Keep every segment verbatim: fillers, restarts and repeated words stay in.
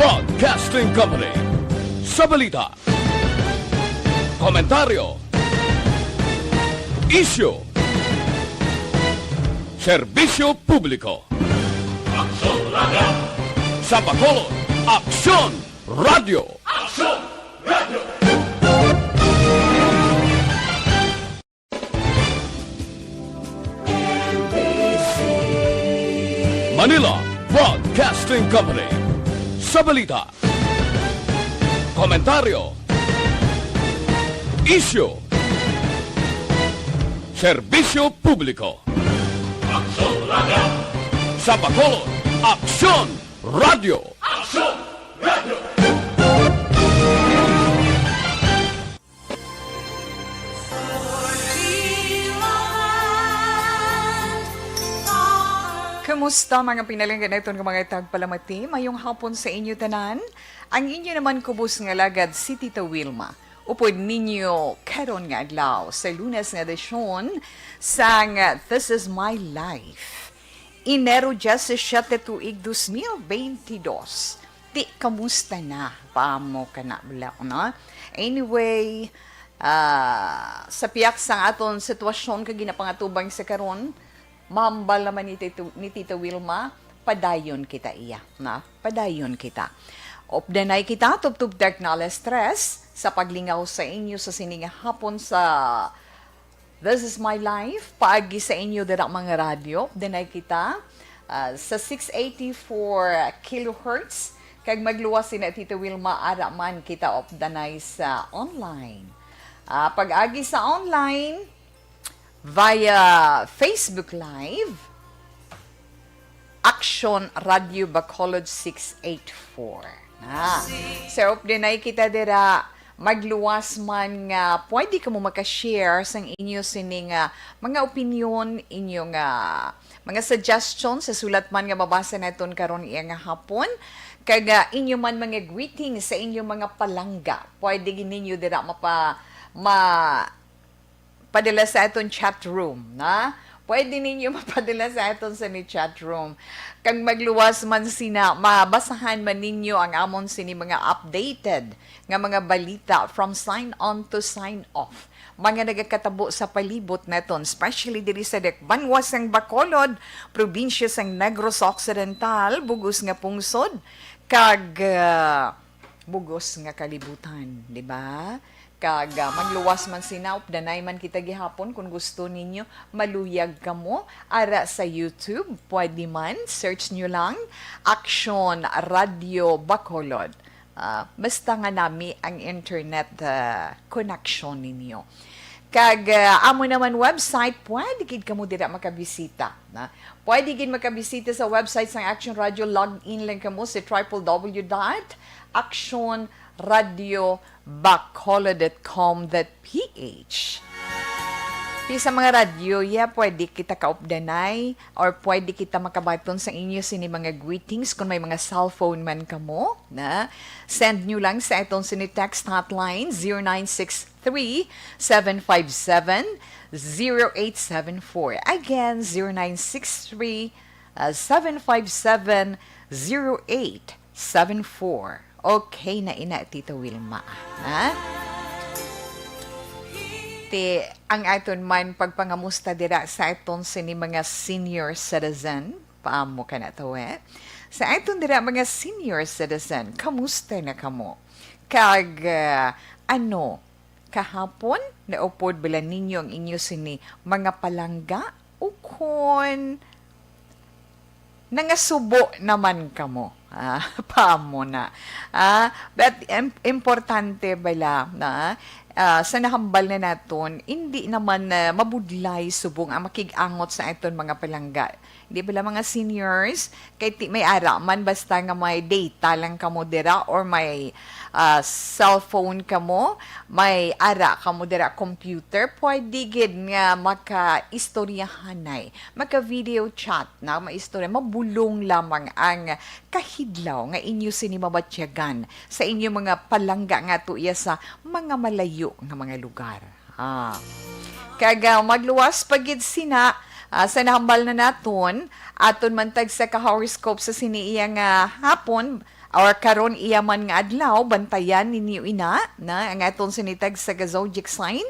Broadcasting Company. Sa balita, komentaryo, isyu, serbisyo publiko. Aksyon Radio! Sa Bacolod, Aksyon Radio! Aksyon Radio! Manila Broadcasting Company. Sa balita, komentaryo, isyu, serbisyo publiko. Aksyon Radio! Sa Bacolod, Aksyon Radio! Aksyon Radio! Kumusta, mga pinalangga naton nga mga tagpalamati? Mayong hapon sa inyo tanan. Ang inyo naman kubos nga lagad, si Tita Wilma. Upod ninyo karon nga adlaw sa Lunes nga edisyon sang This Is My Life. Enero diyasisiete, tuig dos mil beintidos. Ti, kamusta na? Paamo ka na bala, no? Anyway, ah, sa pihak sang aton sitwasyon kag ginapangatubang sa karon, mahambal naman ni Tito, ni Tita Wilma, padayon kita iya, na? Padayon kita. Updanay kita, tubtob ta nga alas tres, sa paglingaw sa inyo sa sini nga hapon sa This Is My Life, paagi sa inyo dira mga radyo, updanay kita, ah, sa six eighty-four kilohertz, kag magluwas sina Tita Wilma, ara man kita updanay sa online. Ah, pag-agi sa online, via Facebook Live, Action Radio Bacolod six eight four. Na. So, updanay kita dira, magluwas man nga pwede kamo maka-share sang inyo sini nga mga opinyon, inyo nga mga suggestions sa sulat man nga mabasa naton karon iya nga hapon, kag, ah, inyo man mga greetings sa inyo mga palangga. Pwede gid ninyo dira mapa-, ma-, padala sa aton chat room, na? Pwede ninyo mapadala sa aton sa ni chat room. Kag magluwas man sina, mabasahan man ninyo ang amon sini mga updated nga mga balita from sign on to sign off. Mga nagakatabo sa palibot naton, especially diri sa dakbayan sang Bacolod, probinsya sang Negros Occidental, bug-os nga pungsod, kag, ah, bug-os nga kalibutan, di ba? Kag, ah, magluwas man sina, updanay man kita gihapon. Kung gusto ninyo maluyag kamo, ara sa YouTube, pwede man, search nyo lang Action Radio Bacolod. Ah, basta nga nami ang internet, ah, connection ninyo. Kag, ah, amo naman website, pwede gid kamo dira makabisita, na? Pwede gid makabisita sa website sang Action Radio. Log in lang kamo sa triple W dot action radio bacolod dot com dot P H. Ti sa mga radyo, ya, pwede kita kaupdanay or pwede kita makabaton sa inyo sini mga greetings kung may mga cellphone man kamo, na? Send nyo lang sa aton sini text hotline, zero nine six three, seven five seven, zero eight seven four. Again, zero nine six three, uh, seven five seven, zero eight seven four. Okay na ina, Tita Wilma, ha? Ti, ang aton man pagpangamusta dira sa aton sini mga senior citizen, paamo ka na to, eh? Sa aton dira mga senior citizen, kamusta na kamo? Kag, ah, ano, kahapon, naupod bala ninyo ang inyo sini mga palangga? Ukon nangasubo naman kamo? Ah, paamo na. Ah, but im-, importante bala na, ah, sa nahambal na naton, hindi naman, ah, mabudlay subong ang makig-angot sa aton mga palangga. Di bala, mga seniors, kay ti-, may ara man, basta nga may data lang kamo dira or may, ah, cellphone kamo, may ara kamo dira, computer, pwede gid nga makaistoryahanay, maka-video chat na, maistorya, mabulong lamang ang kahidlaw nga inyo sini mabatyagan sa inyo mga palangga nga tuya sa mga malayo nga mga lugar. Ah. Kag, ah, magluwas pa gid sina, ah, sa nahambal na naton, aton man tagsa ka horoscope sa sini iya nga hapon, or karon iya man nga adlaw, bantayan ninyo ina, na ang aton sinitag sa zodiac sign.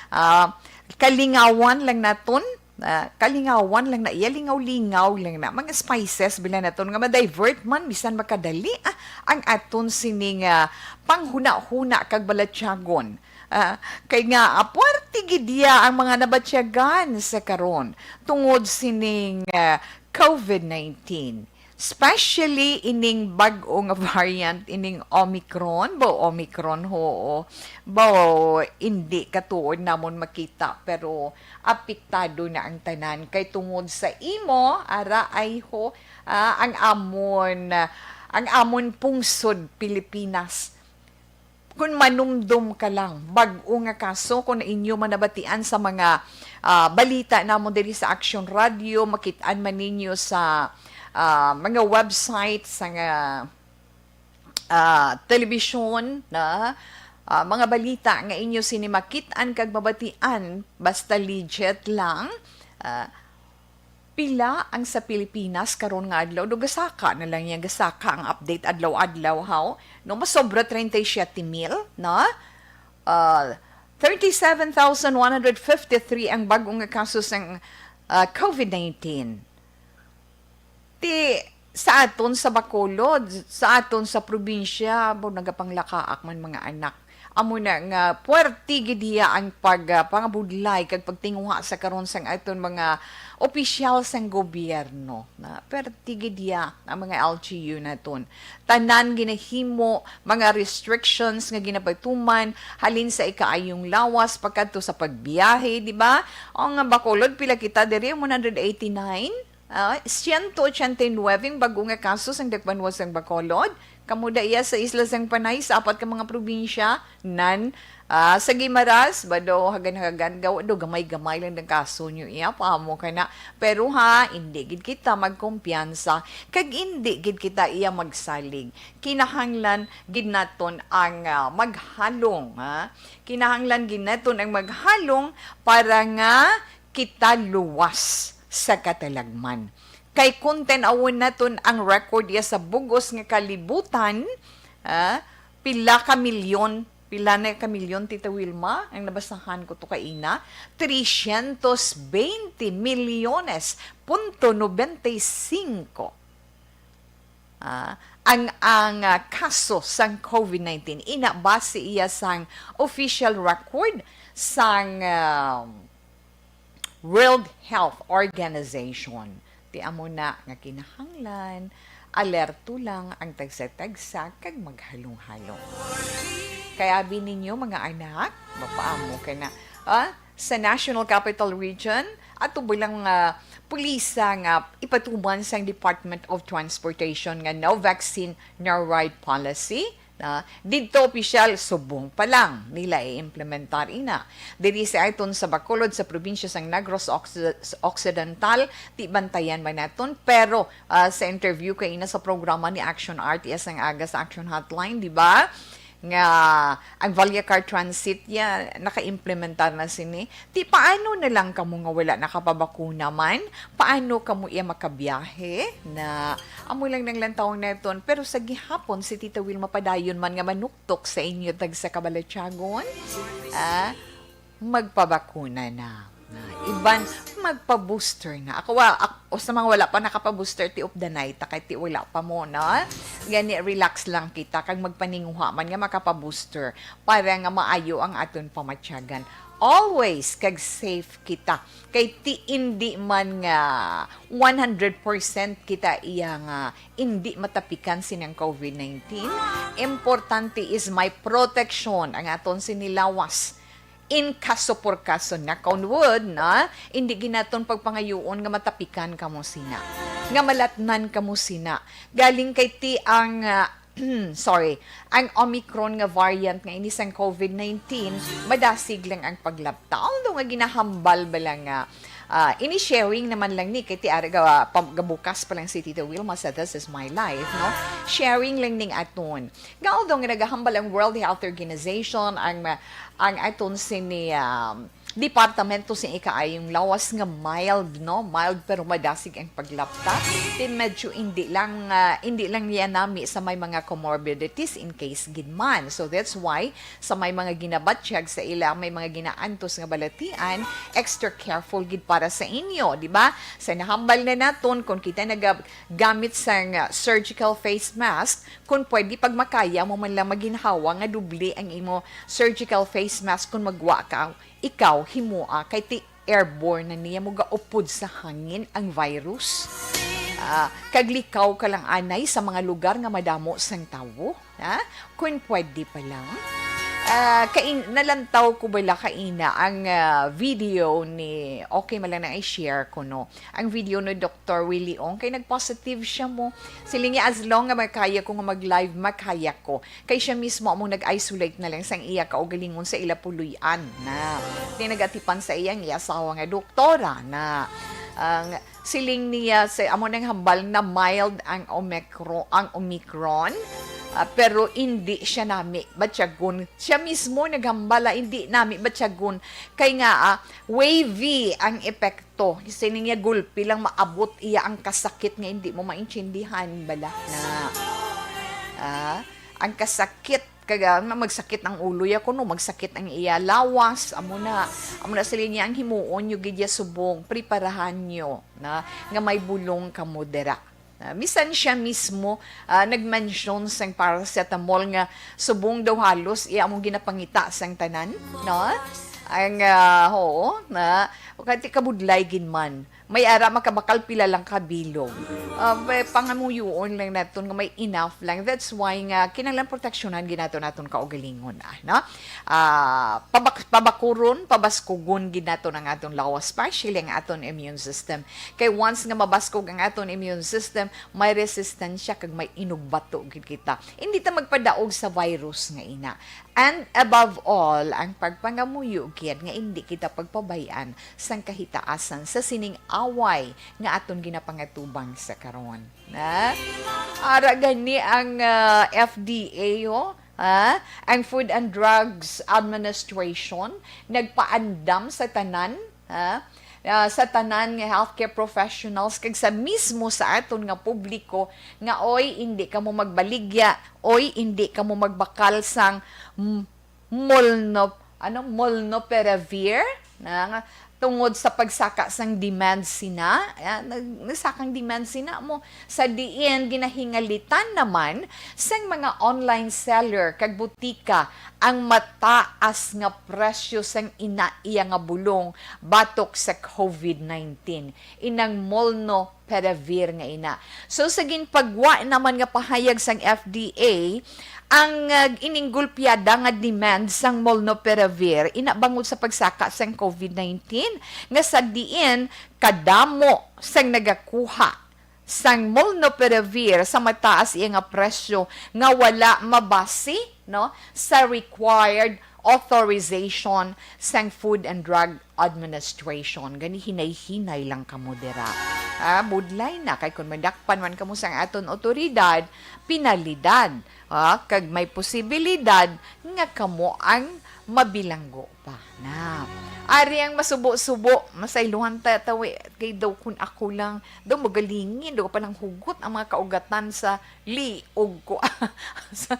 Ah, kalingawan lang naton, ah, kalingawan lang na iya, lingaw-lingaw lang na. Mga spices bila naton nga ma-divert man, bisan makadali, ah, ang aton sining, ah, panghuna-huna kag balatyagon. Ah, kay nga, ah, puwerte gid iya ang mga nabatyagan sa karon tungod sining, ah, covid nineteen. Especially ining bag-o nga variant, ining Omicron. Ba, Omicron, hoo. Ba, hindi katuod namon makita, pero apektado na ang tanan. Kay tungod sa imo, ara ay ho, ah, ang amon, ah, ang amon pungsod, Pilipinas. Kun manumdom ka lang, bag-o nga kaso, kun inyo man nabatian sa mga, ah, balita namon diri sa Action Radio, makit-an man ninyo sa, ah, mga website, sa nga, ah, telebisyon, na, ah, mga balita nga inyo sini makit-an kag mabatian, basta legit lang, ah, pila ang sa Pilipinas karon nga adlaw? Do gasaka na lang yan, gasaka ang update adlaw-adlaw, haw? No, masobra treinta y siete mil, no? Ah, thirty-seven thousand one hundred fifty-three ang bag-o nga kaso sang, ah, covid nineteen. Ti, sa aton sa Bacolod, sa aton sa probinsya, bo, nagapanglakaak man mga anak. Amo na nga, puwerte gid hiya ang pag, ah, pangabudlay kag pagtinguha sa karon sang aton mga opisyal sang gobyerno. Na, puwerte gid hiya ang mga L G U naton. Tanan ginahimo, mga restrictions nga ginapatuman, halin sa ikaayong lawas, pagkadto sa pagbiyahe, di ba? Ang Bacolod, pila kita diri? One hundred eighty-nine? Ah, siyento ochenta y nuebe ang bag-o nga kaso sang Dakbanuas sang Bacolod. Kamo da iya sa Isla sang Panay, sa apat ka mga probinsya, nan, ah, sa Guimaras, ba do, hagan-hagan, gawa do, gamay-gamay lang ang kaso nyo iya, paamo ka na. Pero ha, hindi gid kita magkumpiyansa, kag hindi gid kita iya magsalig. Kinahanglan gid naton ang, ah, maghalong, ha? Kinahanglan gid naton ang maghalong para nga kita luwas sa katalagman. Kay kung tan-awon naton ang record iya sa bug-os nga kalibutan, ah, pila ka milyon, pila na ka milyon, Tita Wilma, ang nabasahan ko to kaina? Trescientos veinte milyones punto noventa y cinco. Ah, ang, ang, ah, kaso sang covid nineteen, ina base iya sang official record sang, ah, World Health Organization. Ti amo na nga kinahanglan, alerto lang ang tagsa-tagsa kag maghalong-halong. Kay abi ninyo, mga anak, mapaamo ka na. Ah, sa National Capital Region, ato bilang, ah, pulisa nga ipatuman sang Department of Transportation nga no vaccine, no ride policy, na didto opisyal subong pa lang nila i-implementar ina. Diri sa aton sa Bacolod, sa probinsya sang Negros Occ-, Occidental, ti bantayan man naton, pero, ah, sa interview kaina sa programa ni Action Art, iya sang aga sa Action Hotline, di ba? Nga ang Vallecar Transit ya naka-implementar na sini. Ti paano na lang kamo nga wala nakapabakuna man? Paano kamo iya makabiyahe? Na amo lang nang lantawon naton. Pero sa gihapon, si Tita Wilma padayon man nga manuktok sa inyo tagsa ka balatyagon. Ah, magpabakuna na. Ah, iban, magpa-booster na. Ako, wa-, ak-, o sa mga wala pa nakapa-booster, ti updanay ta kay ti wala pa mo, no? Gani, relax lang kita kag magpaninguha man nga makapa-booster para nga maayo ang aton pamatyagan. Always kag safe kita. Kay ti indi man nga one hundred percent kita iya nga indi matapikan sining covid nineteen, importante is may proteksyon ang aton sinilawas. In kaso por kaso, knock on wood, na, indi gid naton pagpangayuon nga matapikan kamo sina, nga malatnan kamo sina. Galing kay ti ang, ah, sorry, ang Omicron nga variant nga ini sang covid nineteen, madasig lang ang paglabta. Although nga ginahambal ba lang nga, ah, ini sharing naman lang ni, kay ti ara ga-, pa-, gabukas pa lang si Tita Wilma sa This Is My Life, no? Sharing lang ning aton. Nga although nga nagahambal ang World Health Organization, ang, ah, ang aton sini, um, departamento sing ikaayong lawas nga mild, no? Mild pero madasig ang paglapta. Ti medyo indi lang, ah, indi lang niya nami sa may mga comorbidities in case gid man. So that's why sa may mga ginabatyag sa ila, may mga ginaantos nga balatian, extra careful gid para sa inyo, di ba? Sa nahambal na naton, kung kita nagagamit sang, ah, surgical face mask, kung pwede, pag makaya mo man lang maginhawa nga doble ang imo surgical face mask, kung magwa ka, ikaw, himoa, kay ti airborne na niya, mo gaupod sa hangin ang virus. Ah, kag likaw ka lang anay sa mga lugar nga madamo sang tawo, ha? Kung pwede pa lang. Ah, kain-, nalantaw ko bala kaina ang, ah, video ni, okay man lang na i-share ko, no? Ang video ni Doktor Willie Ong, kay nag-positive siya mo. Siling niya, "As long nga makaya ko nga mag-live, makaya ko." Kay siya mismo among nag-isolate na lang sang iya kaugalingon sa ila puloy-an na. Di nagatipan sa iya ang iya asawa nga doktora na ang siling niya sa amo nang hambal na mild ang Omicron, ang Omicron, ah, pero hindi siya nami batyagon. Siya mismo naghambal, ah, hindi nami batyagon. Kay nga, ah, wavy ang epekto. Siling niya gulpi lang maabot iya ang kasakit nga hindi mo maintindihan bala na. Ah, ang kasakit, kag, ah, magsakit ang ulo ya kuno, magsakit ang iya lawas, amo na, amo na siling niya ang himuon nyo gid ya subong, preparahan nyo na nga may bulong kamo dira. Ah, bisan siya mismo, ah, nag-mention sang paracetamol nga subong daw halos iya among ginapangita sang tanan, no? Ang, ah, oo, na, kati kabudlay gid man. May ara makabakal pila lang ka bilog. Ah, pa-, pangamuyoon lang naton nga may enough lang. That's why nga kinahanglan proteksyonan gid naton aton kaugalingon, ah, no? Ah, pabak-, pabakuron, pabaskugon gid naton ang aton lawas, especially ang aton immune system. Kay once nga mabaskog ang aton immune system, may resistensya kag may inugbato gid kita. Hindi ta magpadaog sa virus nga ina. And above all, ang pagpangamuyo gid nga hindi kita pagpabay-an sang kahitaasan sa sining away nga aton ginapangatubang sa karon. Na? Ara gani ang, ah, F D A, oh. Ah, ang Food and Drugs Administration nagpaandam sa tanan, ah, ah, sa tanan nga healthcare professionals kag sa mismo sa aton nga publiko nga, oy, hindi kamo magbaligya, oy, hindi kamo magbakal sang, mm, molno-, ano, molnupiravir, na nga tungod sa pagsaka sang demand sina, ah, nag-, nagsakang demand sina mo sa diin ginahingalitan naman sang mga online seller kag butika ang mataas nga presyo sang ina iya nga bulong batok sa covid nineteen, inang molnupiravir nga ina. So, sa ginpagwa naman nga pahayag sang F D A, ang, ah, ining gulpiada nga demand sang molnupiravir ina bangod sa pagsaka sang covid nineteen, nga sa diin kadamo sang nagakuha sang molnupiravir sa mataas iya nga presyo nga wala mabase, no, sa required authorization sang Food and Drug Administration. Gani, hinay-hinay lang kamo dira. Ah, budlay na, kay kung madakpan man kamo sang aton otoridad, penalidad, ah, kag may posibilidad nga kamo ang mabilanggo pa na. Ari ang masubo-subo, masaylohan ta, tawi, kay daw kun ako lang, daw magalingin, daw pa lang hugot ang mga kaugatan sa liog ko, sa,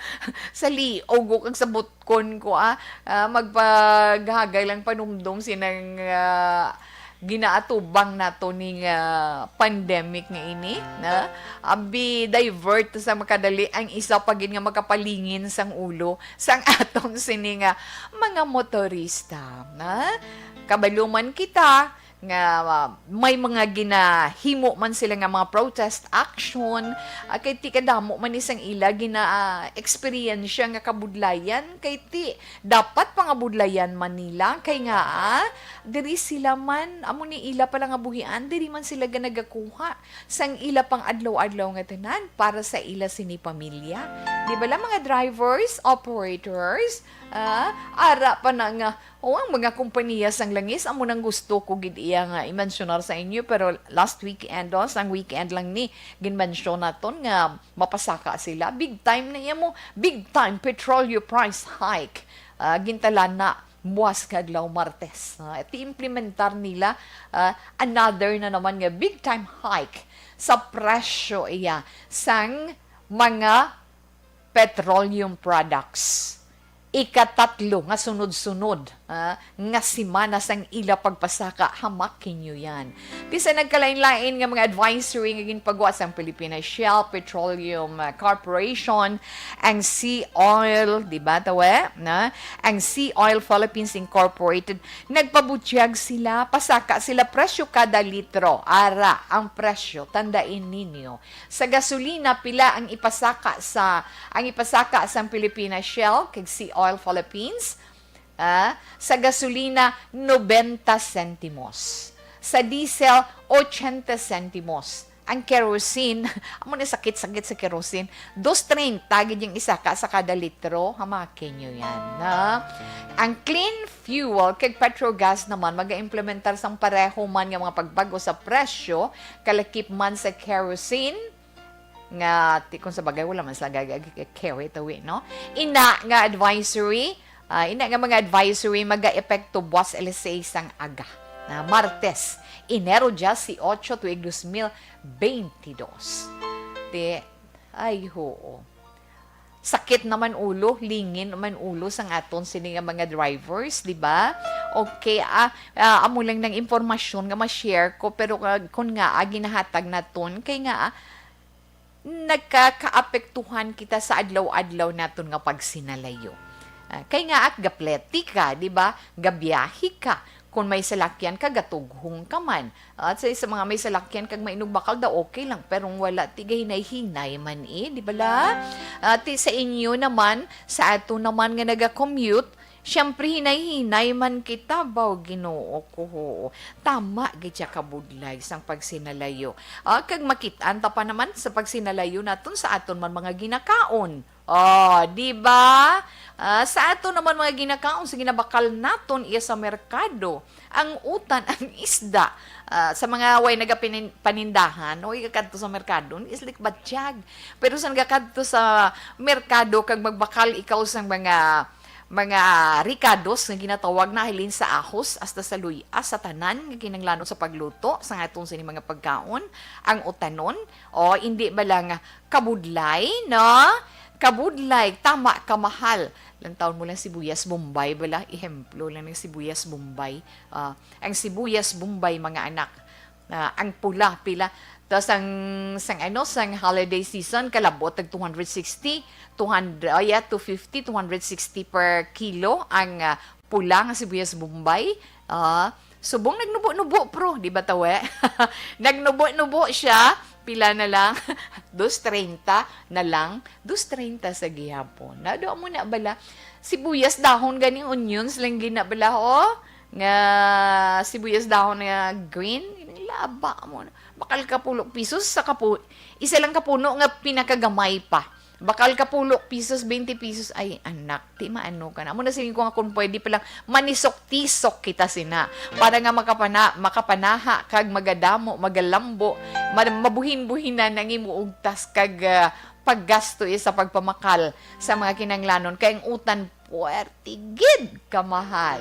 sa liog ko, kag sa butkon ko, ah. Ah, magpaghagay lang panumdom sinang, ah, ginaatubang nato ning, ah, pandemic nga ini, na abi, divert sa makadali ang isa pa gid nga makapalingin sang ulo sang aton sini nga mga motorista, na kabalo man kita nga, ah, may mga ginahimo man sila nga mga protest action, ah, kay ti kadamo man ni sang ila gina, ah, eksperyensya nga kabudlayan, kay ti dapat pangabudlayan man nila, kay nga, ah, diri sila man, amo ni ila pala nga buhian, diri man sila ga nagakuha sang ila pang adlaw-adlaw nga tanan para sa ila sini pamilya. Di bala, mga drivers, operators, ah, ara pa na nga, o, ang mga kompanya sang langis, amo nang gusto ko gid iya nga i-mensionar sa inyo, pero last weekend, oh, sang weekend lang ni, ginmensyon naton nga mapasaka sila. Big time na iya mo, big time petrolyo price hike. Ah, gintalana buwas nga adlaw, Martes, no? At implementar nila, ah, another na naman nga big time hike sa presyo iya sang mga petroleum products. Ikatatlo nga sunod-sunod, ah, nga semana sang ila pagpasaka, hamak ninyo yan. Bisan nagkalain-lain nga mga advisory nga ginpagwa sang Pilipinas Shell Petroleum, ah, Corporation, ang Sea Oil, di ba, tawe? Na? Ang Sea Oil Philippines Incorporated, nagpabutyag sila, pasaka sila presyo kada litro. Ara, ang presyo, tandain ninyo. Sa gasolina, pila ang ipasaka sa, ang ipasaka sang Pilipinas Shell kag Sea Oil Philippines? Ah, sa gasolina, nobenta sentimos. Sa diesel, ochenta sentimos. Ang kerosene, amo na sakit-sakit sa kerosene, dos treinta gid yung isaka sa kada litro. Hamakin nyo yan, ha? Ang clean fuel kag Petrogas naman mag-implementar sang pareho man nga mga pagbago sa presyo, kalakip man sa kerosene, nga ti-, kung sa bagay, wala man sila gag-, gag-, carry it away, no? Ina nga advisory, ah, ina nga mga advisory maga-epekto buwas alas seis sang aga, na Martes, Enero diyesyocho, tuig dos mil beintidos. Ti, ay, hoo. Sakit naman ulo, lingin naman ulo sang aton sini nga mga drivers, di ba? Okay, ah, ah, amo lang nang impormasyon nga ma-share ko, pero, ah, kun nga, ah, ginahatag naton, kay nga, ah, nagkakaapektuhan kita sa adlaw-adlaw naton nga pagsinalayo. Ah, kay nga at gaplete ka, di ba? Gabiyahe ka. Kung may salakyan ka, gatughong ka man. At sa, sa mga may salakyan kag mainog bakal daw, okay lang. Pero kung wala, ti gahinay-hinay man eh, di ba la? At sa inyo naman, sa ato naman nga naga-commute, siyempre, hinay-hinay man kita, baw, Ginoo ko, ho. Tama gid siya kabudlay sang pagsinalayo. Ah, kag makit-an ta pa naman sa pagsinalayo naton sa aton man mga ginakaon. Oh, di ba? Ah, sa aton naman mga ginakaon sa ginabakal naton iya sa merkado, ang utan, ang isda. Ah, sa mga way nagapanindahan, o ikakadto sa merkado, islik batyag. Pero sa nagakadto sa merkado, kag magbakal ikaw sa mga mga rekados nga ginatawag na halin sa ahos hasta sa luy-a, sa tanan nga kinahanglanon sa pagluto sa aton sini mga pagkaon, ang utanon, o hindi ba lang kabudlay, no? Kabudlay, tama, kamahal. Lantawon mo lang sibuyas Bombay, bala, ehemplo lang ng sibuyas Bombay. Ah, ang sibuyas Bombay, mga anak, ah, ang pula, pila. Tapos ang, sang ano, sang holiday season, kalabot tag two hundred sixty, two hundred, oh yeah, two fifty, two hundred sixty per kilo ang, ah, pula nga sibuyas Bombay. Ah, subong nagnubo-nubo, pro, di ba, tawe? Nagnubo-nubo siya, pila na lang? Dos treinta na lang, dos treinta sa gihapon. Nado mo na bala? Sibuyas dahon ganing onions lang gina bala, oh. Nga sibuyas dahon nga green, laba mo na. Bakal ka pulo pesos sa kapu-, isa lang ka puno nga pinakagamay pa. Bakal ka pulo pesos, twenty pesos. Ay, anak, ti maano ka na. Amo na, sige ko nga kung pwede pa lang, manisok-tisok kita sina. Para nga makapana-, makapanaha kag magadamo, magalambo, ma-, mabuhin-buhinan ang imo ugtas kag, ah, paggasto sa pagpamakal sa mga kinanglanon. Kay ang utan, puwerte gid kamahal.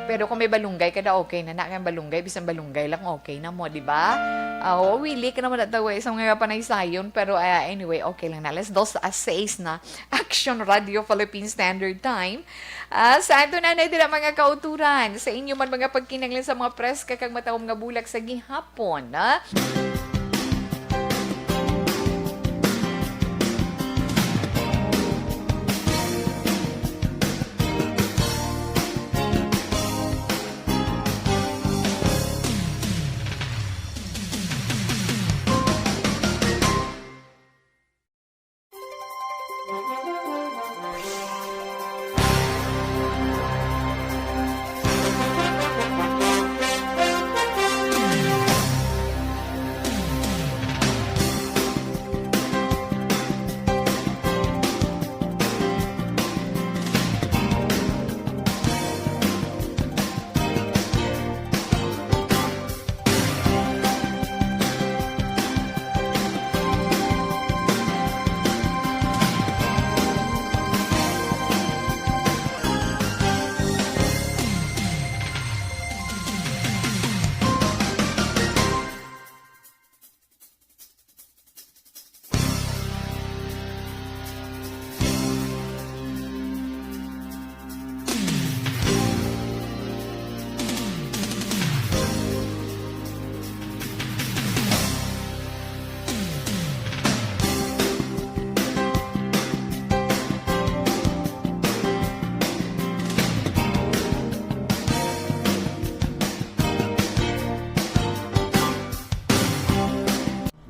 Pero kung may balunggay ka na, okay na na. Kay ang balunggay, bisan balunggay lang, okay na mo, di ba? Ah, oo, wili ka naman natawa sa mga panaysayon. Pero, ah, anyway, okay lang na. Alas dos a seis na. Action Radio Philippine Standard Time. Ah, sa ato na na dira, mga kauturan. Sa inyo man mga pagkinanglan sa mga preska kag matawom nga bulak sa gihapon, ah.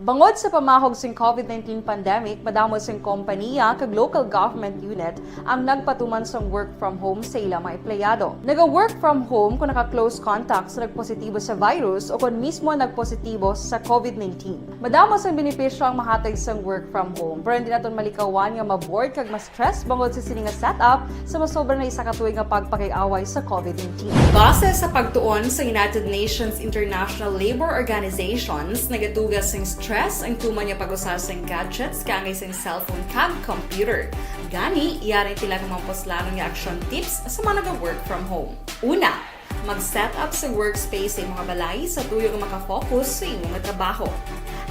Bangod sa pamahog sing COVID nineteen pandemic, madamo sing kompaniya kag local government unit ang nagpatuman sang work from home sa ila mga empleyado. Naga-work from home kung naka-close contact sa nagpositibo sa virus o kon mismo nagpositibo sa COVID nineteen. Madamo sang benepisyo ang mahatag sang work from home, pero hindi naton malikawan nga ma-bored kag ma-stress bangod sa sini nga setup sa masobra na isa ka tuig nga pagpakig-away sa COVID nineteen. Base sa pagtuon sa United Nations International Labour Organizations, nagatuga sing stress ang tuman nga pag-usa sing gadgets kaangay sing cellphone kag computer. Gani, yari sila nga mga puslanon nga action tips sa mga naga-work from home. Una, mag-set up sa workspace sa imong balay sa tuyo nga makafocus sa imong trabaho.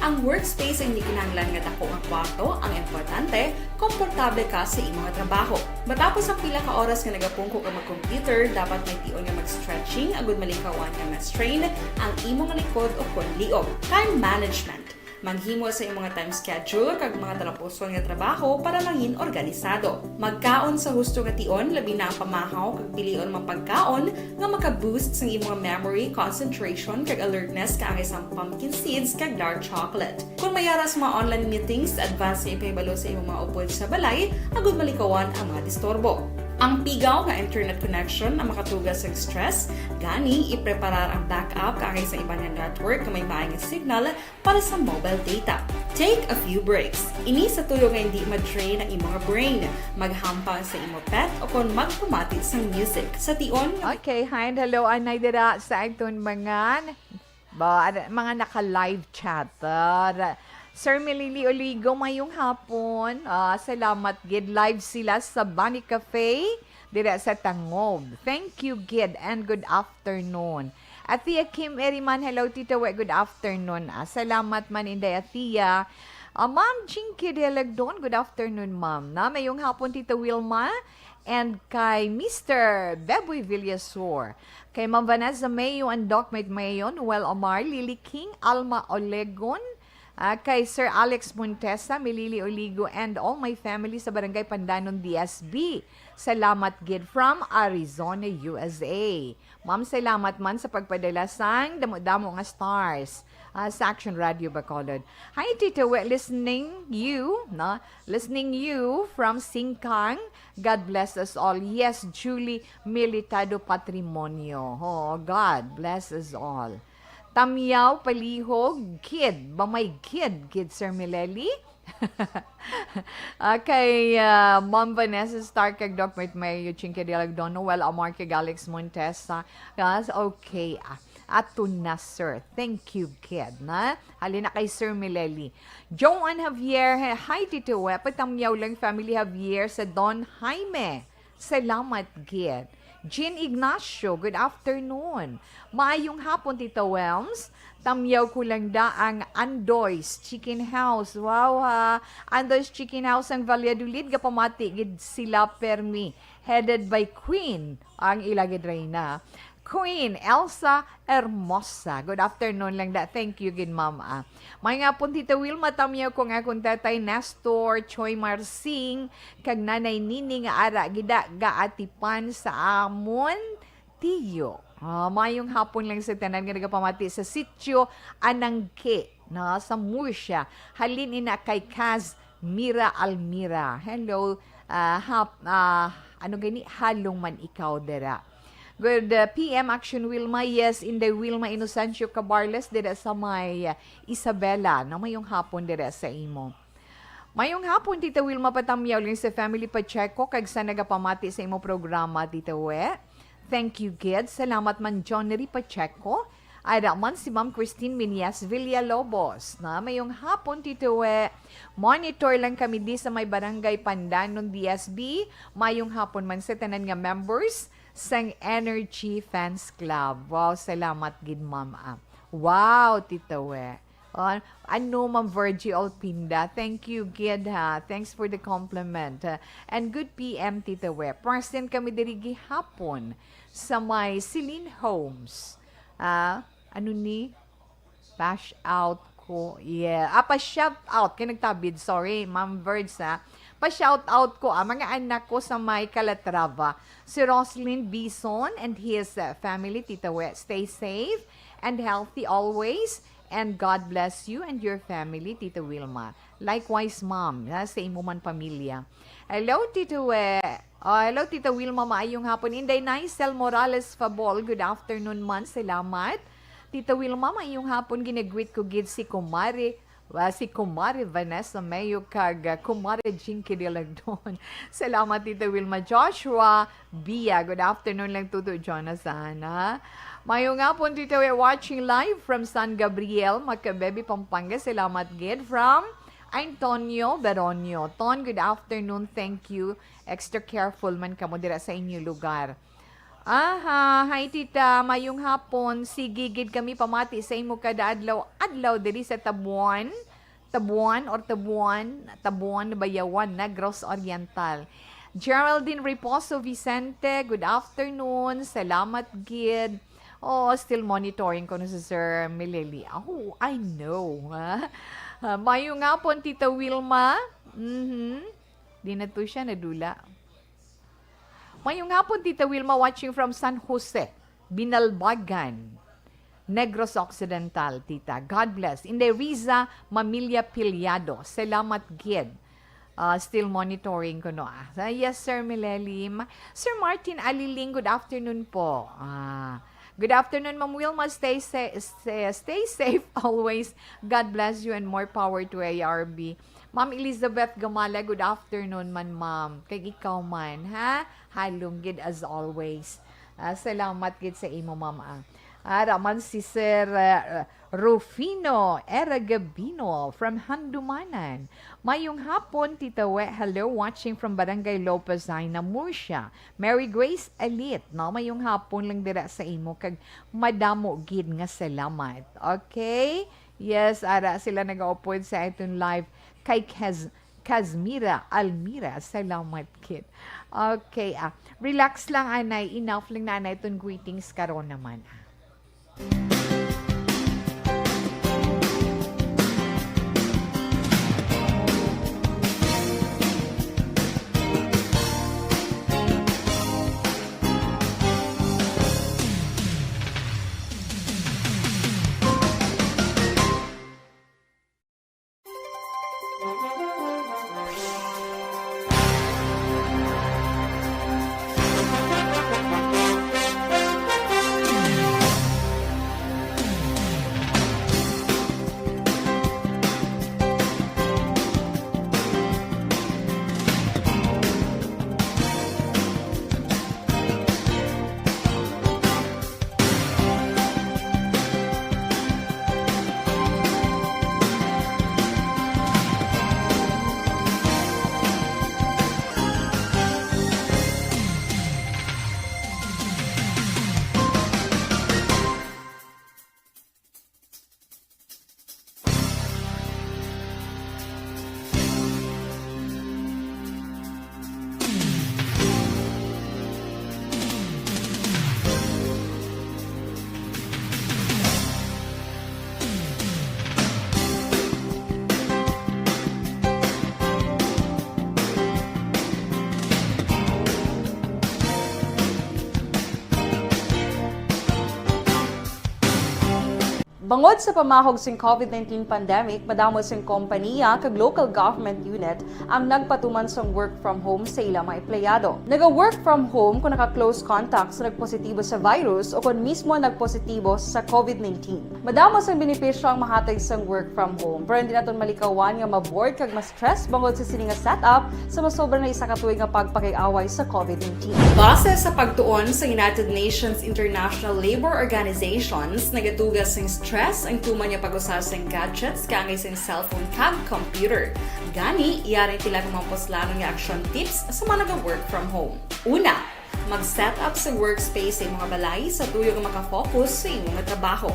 Ang workspace ay hindi kinahanglan nga dako nga kwarto. Ang importante, komportable ka sa imong trabaho. Matapos ang pila ka oras nga nagapungko ka mag-computer, dapat may tion nga mag-stretching agud malikawan nga ma-strain ang imong likod o kon liog. Time management. Maghimo sa imong time schedule kag mga talapuson nga trabaho para mangin organisado. Magkaon sa husto nga tion, labi na ang pamahaw kag pilion mga pagkaon nga maka-boost sang imong memory, concentration, kag alertness kaangay sang pumpkin seeds kag dark chocolate. Kung may ara sa mga online meetings, advance nga ipahibalo sa imong mga upod sa balay agud malikawan ang mga disturbo. Ang pigaw nga internet connection ang makatuga sa stress, gani ipreparar ang backup kaangay sa iban nga network nga may maayong signal para sa mobile data. Take a few breaks. Ini sa tuyo nga hindi ma-drain ang imong brain. Maghampang sa imo pet o kon magpamati sang music. Sa tion nga Okay, hi and hello, anay dira sa aton mga, ba, mga naka-live chatter. Sir Milili Oligo, mayong hapon. Ah, salamat gid. Live sila sa Bunny Cafe dira sa Tangub. Thank you gid and good afternoon. Athea Kim Eriman, hello, Tita We, good afternoon. Ah, salamat man, Inday Athea. Ah, Ma'am Jinky Delagdon, good afternoon, Ma'am. Na, mayong hapon, Tita Wilma. And kay Mister Beboy Villasor. Kay Ma'am Vanessa Mayo and Doc Mate Mayo, Noel Omar, Lily King, Alma Olegon, ah, kay Sir Alex Montesa, Milili Oligo, and all my family sa Barangay Pandanon, D S B. Salamat gid from Arizona, U S A. Ma'am, salamat man sa pagpadala sang damo-damo nga stars, ah, sa Action Radio Bacolod. Hi, Tito We, listening you, no? Listening you from Singkang. God bless us all. Yes, Julie Militado Patrimonio. Oh, God bless us all. Tamyaw, palihog, kid. Ba may kid, kid, Sir Mileli? Ah, kay, ah, Ma'am Vanessa Stark, kag Doc Mate Mayo, Chinky Dilag, Don Noel Amar, kag Alex Montesa. Yes, okay. Ah, ato na, sir. Thank you, kid, na? Halin na kay Sir Mileli. Joan Javier, hi, Tito We. Patamyaw lang, family Javier, sa Don Jaime. Salamat gid. Jean Ignacio, good afternoon. Maayong hapon, Tita Welms. Tamyaw ko lang da ang Andoy's Chicken House. Wow, ha. Andoy's Chicken House ang Valladolid. Gapamati gid sila permi. Headed by Queen, ang ila gid reyna. Queen Elsa Hermosa. Good afternoon lang da. Thank you gid, ma'am, ah. May nga pon, Tita Wilma, tamyaw ko nga akon tatay Nestor Choi Marsing kag Nanay Nini nga ara gida gaatipan sa amon tiyo. Ah, mayong hapon lang sa tanan nga nagapamati sa sitio Anangke, no, sa Murcia. Halin ina kay Kaz Mira Almira. Hello, ah, hap-, ah, ano gani, halong man ikaw dira. Good, uh, P M Action Wilma. Yes, Inday Wilma Inocencio Cabarles dira sa may, uh, Isabela. No, mayong hapon dira sa imo. Mayong hapon, Tita Wilma, patamyaw lang sa family Pacheco kag sa nagapamati sa imo programa, Tita We. Thank you, gid. Salamat man, John Ri Pacheco. Ada man si Ma'am Christine Minyas Villalobos, na, mayong hapon, Tito We. Monitor lang kami di sa may Barangay Pandanon, D S B. Mayong hapon man sa tanan nga members sang Energy Fans Club. Wow, salamat gid, ma'am, ah. Wow, Tito We. Oh, ano, Ma'am Virgie Olpinda, thank you gid, ha. Thanks for the compliment, ha. And good P M, Tito We. Present kami diri gihapon sa may Celine Homes. Ah, ano ni? Pash out ko. Yeah. Ah, pa-shout out. Kay nagtabid. Sorry, Ma'am Verge, ha. Pa-shout out ko, ah, mga anak ko sa may Calatrava. Si Roslyn Bison and his, uh, family, Tita We. Stay safe and healthy always. And God bless you and your family, Tita Wilma. Likewise, ma'am, ha, sa imo man pamilya. Hello, Tito We. Oh, hello, Tita Wilma. Maayong hapon. Inday Nicel Morales Fabol. Good afternoon man. Salamat. Tita Wilma, maayong hapon. Ginagreet ko gid si Kumare, ah, si Kumare Vanessa Mayo kag, ah, Kumare Jinky Dilagdon. Salamat, Tita Wilma. Joshua Bia, good afternoon lang, Tuto Jonathan, ha? Mayo nga po, Tita We, watching live from San Gabriel, Macabebe, Pampanga. Salamat gid. From Antonio Beronio. Ton, good afternoon. Thank you. Extra careful man kamo dira sa inyo lugar. Aha, hi, Tita. Mayong hapon. Sige gid kami pamati sa imo kada adlaw-adlaw diri sa Tabuan. Tabuan or Tabuan, Tabuan, Bayawan, Negros Oriental. Geraldine Reposo Vicente, good afternoon. Salamat gid. Oh, still monitoring ko na si Sir Mileli. Oh, I know, ha? Ah, mayo nga po, Tita Wilma. Mhm. Di na to siya nadula. Mayong hapon, Tita Wilma, watching from San Jose, Binalbagan, Negros Occidental, Tita. God bless. Inday Riza Mamilya Piliado, salamat gid. Ah, still monitoring ko, no, ah. Ah, yes, Sir Milelim. Sir Martin Aliling, good afternoon po. Ah, good afternoon, Ma'am Wilma. Stay sa-, stay, stay safe always. God bless you and more power to A R B. Ma'am Elizabeth Gamala, good afternoon man, ma'am. Kag ikaw man, ha? Halong gid as always. Ah, salamat gid sa imo, ma'am, ah. Ara man si Sir, ah, Rufino Era Gabino from Handumanan. Mayong hapon, Tita We. Hello, watching from Barangay Lopez Jaina, Murcia. Mary Grace Alit, no? Mayong hapon lang dira sa imo kag madamo gid nga salamat. Okay? Yes, ara sila nagaupod sa aton live kay Kaz-, Kazmira Almira. Salamat gid. Okay, ah, relax lang, anay. Enough lang na, anay, itong greetings karon naman, ah. Bangod sa pamahog sing COVID nineteen pandemic, madamo sing kompaniya kag local government unit ang nagpatuman sang work from home sa ila mga empleyado. Naga-work from home kon naka-close contact sa nagpositibo sa virus o kon mismo nagpositibo sa COVID nineteen. Madamo sang benepisyo ang mahatag sang work from home, pero hindi naton malikawan nga ma-bored kag ma-stress bangod sa sini nga setup sa masobra na isa ka tuig nga pagpakig-away sa COVID nineteen. Base sa pagtuon sa United Nations International Labor Organizations, nagatuga sing stress ang tuman nga pag-usa sing gadgets kaangay sing cellphone kag computer. Gani, yari pila ka mga puslanon nga action tips sa mga naga-work from home. Una, mag-set up sa workspace sa imong balay sa tuyo nga maka-focus sa imo nga trabaho.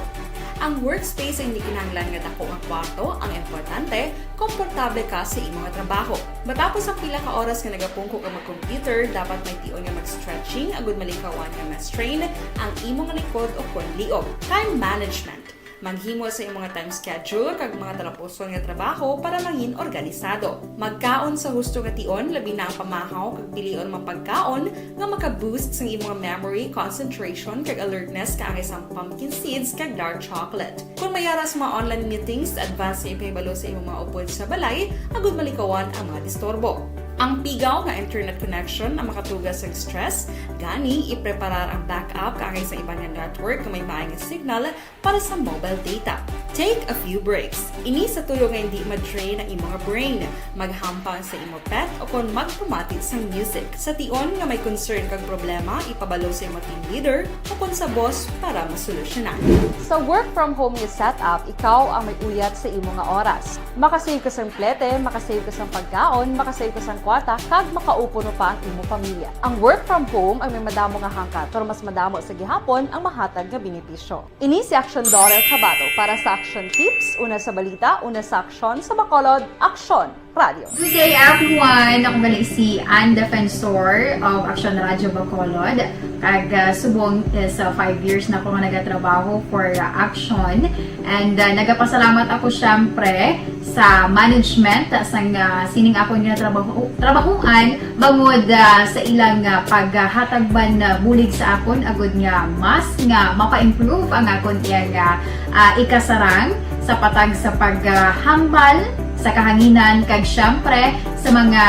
Ang workspace ay hindi kinahanglan nga dako nga kwarto ang importante, komportable ka sa imo nga trabaho. Matapos ang pila ka oras nga nagapungko ka mag-computer, dapat may tion nga mag-stretching agud malikawan nga ma-strain ang imo nga likod o kon liog. Time management. Maghimo sa imong time schedule kag mga talapuson nga trabaho para mangin organisado. Magkaon sa husto nga tion, labi na ang pamahaw kag pilion mga pagkaon nga maka-boost sang imong memory, concentration, kag alertness kaangay sang pumpkin seeds kag dark chocolate. Kung may ara sa mga online meetings, advance nga ipahibalo sa imong mga upod sa balay agud malikawan ang mga disturbo. Ang pigaw nga internet connection ang makatuga sa stress, gani ipreparar ang backup kaangay sa iban nga network nga may maay nga signal para sa mobile data. Take a few breaks. Ini sa tuyo nga hindi ma-drain ang imong brain. Maghampang sa imo pet o kon magpamati sang music. Sa tion nga may concern kag problema, ipabalo sa imo team leader o kon sa boss para masolusyonan. Sa work from home nga setup, ikaw ang may uyat sa imo nga oras. Makasave ka sang plete, makasave ka sang pagkaon, makasave ka sang kwarta, kag makaupo pa ang imo pamilya. Ang work from home ang may madamo nga hangkat, pero mas madamo sa gihapon ang mahatag nga benepisyo. Ini si Aksyon Dorel Sabato para sa Aksyon Tips, una sa balita, una sa aksyon, sa Bacolod, Aksyon Radio. Good day, everyone! Ako gali si Ann Defensor of Aksyon Radyo Bacolod. Kag, ah, subong is, ah, five years na ako nga nagatrabaho for, ah, Aksyon. And, ah, nagapasalamat ako, syempre, sa management, ah, sang, ah, sining akon nga trabaho, trabahuan, bangod, ah, sa ilang, ah, paghatag man, ah, bulig sa akon, agud nga mas nga mapa-improve ang akon iyang, ah, ah, ikasarang sa patag sa paghambal sa kahanginan, kag syempre sa mga,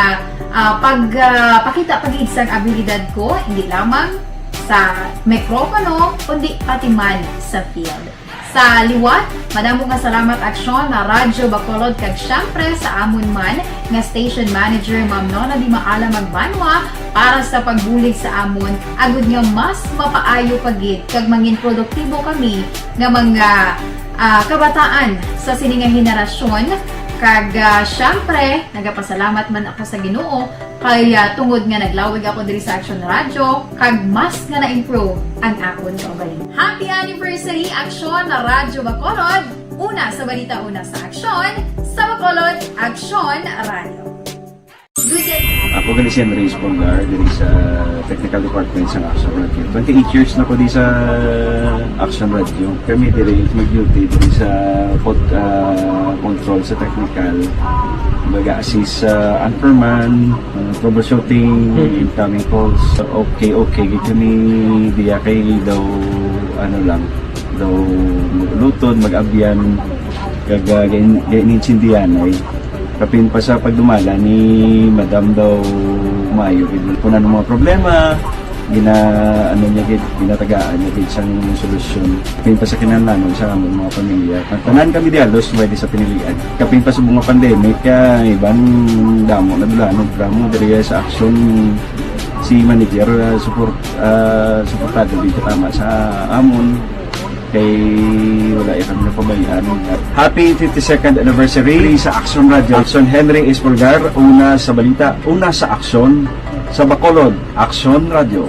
ah, pag, ah, pakita pa gid sang abilidad ko, hindi lamang sa mikropono, kundi pati man sa field. Sa liwat, madamo nga salamat, Aksyon Radyo Bacolod, kag syempre sa amon man nga station manager, Ma'am Nona Di Maala Magbanwa, para sa pagbulig sa amon, agud nga mas mapaayo pa gid kag mangin produktibo kami nga mga, ah, kabataan sa sini nga henerasyon. Kag, ah, syempre, nagapasalamat man ako sa Ginoo kay, ah, tungod nga naglawig ako diri sa Aksyon Radyo, kag mas nga na-improve ang akon kaugalingon. Happy anniversary, Aksyon Radyo Bacolod! Una sa balita, una sa aksyon, sa Bacolod, Aksyon Radyo. Good day. Ako gali si Henry Espolgar, diri sa Technical Department sa Aksyon Radyo. Twenty-eight years na ko di sa Aksyon Radyo. Kami diri mag-duty diri sa pod-, ah, control sa technical. Mag-assist sa anchorman, ah, troubleshooting, Mm. incoming calls. Okay, okay, gid kami diya kay daw, ano lang, daw mag-ulutod, mag-abyan, kag, ah, gain-, gain-, gaintindihan ay. Kapin pa sa pagdumala ni Madam daw maayo gid. Kung ano mga problema, gina-, ano niya gid, ginatagaan niya gid sang solusyon. Kapin pa sa kinahanglanon sa amon mga pamilya. Tanan kami di halos pwede sa pinilian. Kapin pa sa mga pandemic, ah, iban damo na dula, no, drama diri sa aksyon si manager, ah, support, ah, suportado gid katama sa amon. Kay wala ya kami napabayaan. Happy fifty-second anniversary sa Aksyon Radyo. Aksyon Henry Espolgar, una sa balita, una sa aksyon, sa Bacolod, Aksyon Radyo.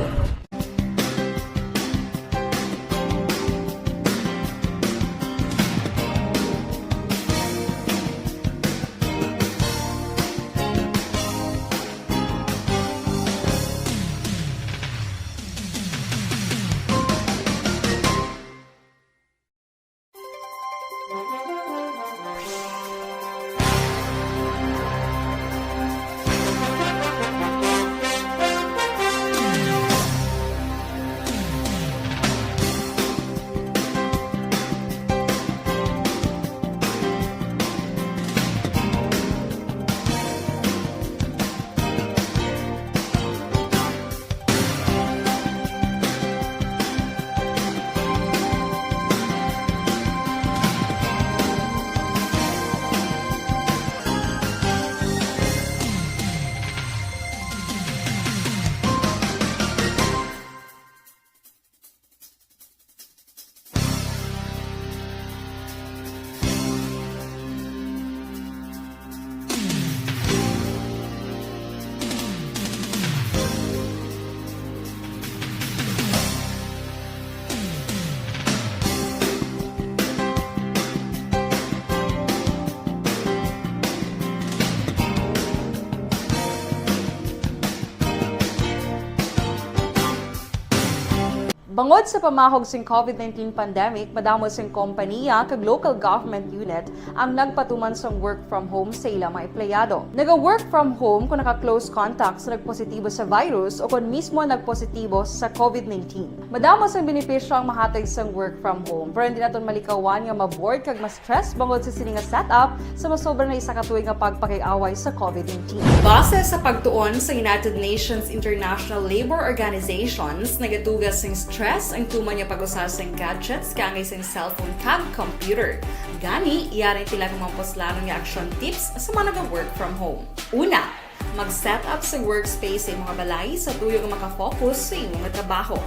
Bangod sa pamahog sing COVID nineteen pandemic, madamo sing kompaniya kag local government unit ang nagpatuman sang work from home sa ila mga empleyado. Naga-work from home kung naka-close contact sa nagpositibo sa virus o kon mismo nagpositibo sa COVID nineteen. Madamo sang benepisyo ang mahatag sang work from home, pero hindi naton malikawan nga ma-bored kag ma-stress bangod sa sini nga setup sa masobra na isa ka tuig nga pagpakig-away sa COVID nineteen. Base sa pagtuon sa United Nations International Labour Organizations, nagatuga sing stress ang tuman nga pag-usa sing gadgets kaangay sing cellphone kag computer. Gani, yari pila ka mga puslanon nga action tips sa mga naga-work from home. Una, mag-set up sa workspace sa imong balay sa tuyo nga makafocus sa imong trabaho.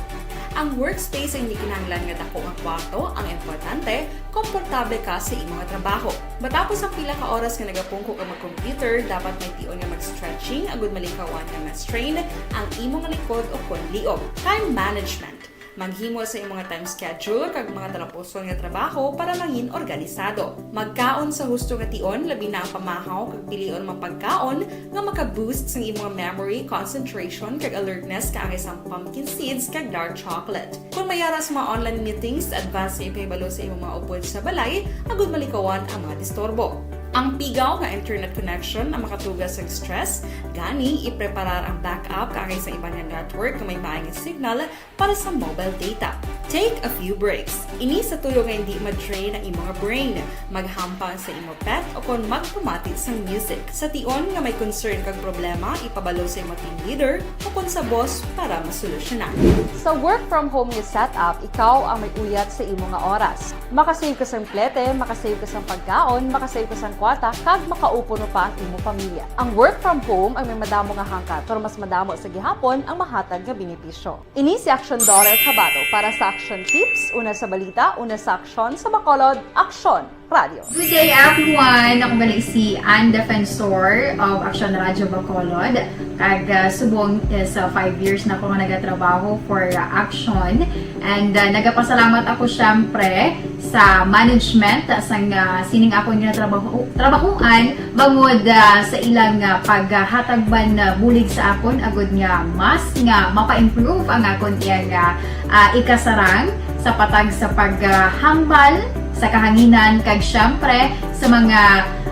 Ang workspace ay hindi kinahanglan nga dako nga kwarto, ang importante, komportable ka sa imong trabaho. Matapos ang pila ka oras nga nagapungko ka mag-computer, dapat may tion nga mag-stretching agud malikawan nga ma-strain ang imong likod o kon liog. Time management. Maghimo sa imong time schedule kag mga talapuson nga trabaho para mangin organisado. Magkaon sa husto nga tion, labi na ang pamahaw kag pilion mga pagkaon nga maka-boost sang imong memory, concentration, kag alertness kaangay sang pumpkin seeds kag dark chocolate. Kung may ara sa mga online meetings, advance nga ipahibalo sa imong mga upod sa balay agud malikawan ang mga disturbo. Ang pigaw nga internet connection ang makatuga sa stress, gani ipreparar ang backup kaangay sa iban nga network nga may maayong signal para sa mobile data. Take a few breaks. Ini sa tuyo nga hindi ma-drain ang imong brain. Maghampang sa imo pet o kon magpamati sang music. Sa tion nga may concern kag problema, ipabalo sa imo team leader o kon sa boss para masolusyonan. Sa work from home nga setup, ikaw ang may uyat sa imo nga oras. Makasave ka sang plete, makasave ka sang pagkaon, makasave ka sang kwarta, kag makaupod pa ang imo pamilya. Ang work from home ang may madamo nga hangkat, pero mas madamo sa gihapon ang mahatag nga benepisyo. Ini si Action Daughter Kabato para sa Action Tips, una sa balita, una sa aksyon, sa Bacolod, Action Radio. Good day, everyone! Ako bala si Ann Defensor of Action Radio Bacolod. Kag, ah, subong is, ah, five years na ako nga nagatrabaho for, ah, Action. And, ah, nagapasalamat ako, syempre, sa management, ah, sang, ah, sining akon nga trabaho, trabahuan, bangod, ah, sa ilang, ah, paghatag man, ah, bulig sa akon, agud nga mas nga mapa-improve ang akon iyang, ah, ah, ikasarang sa patag sa paghambal sa kahanginan, kag syempre sa mga,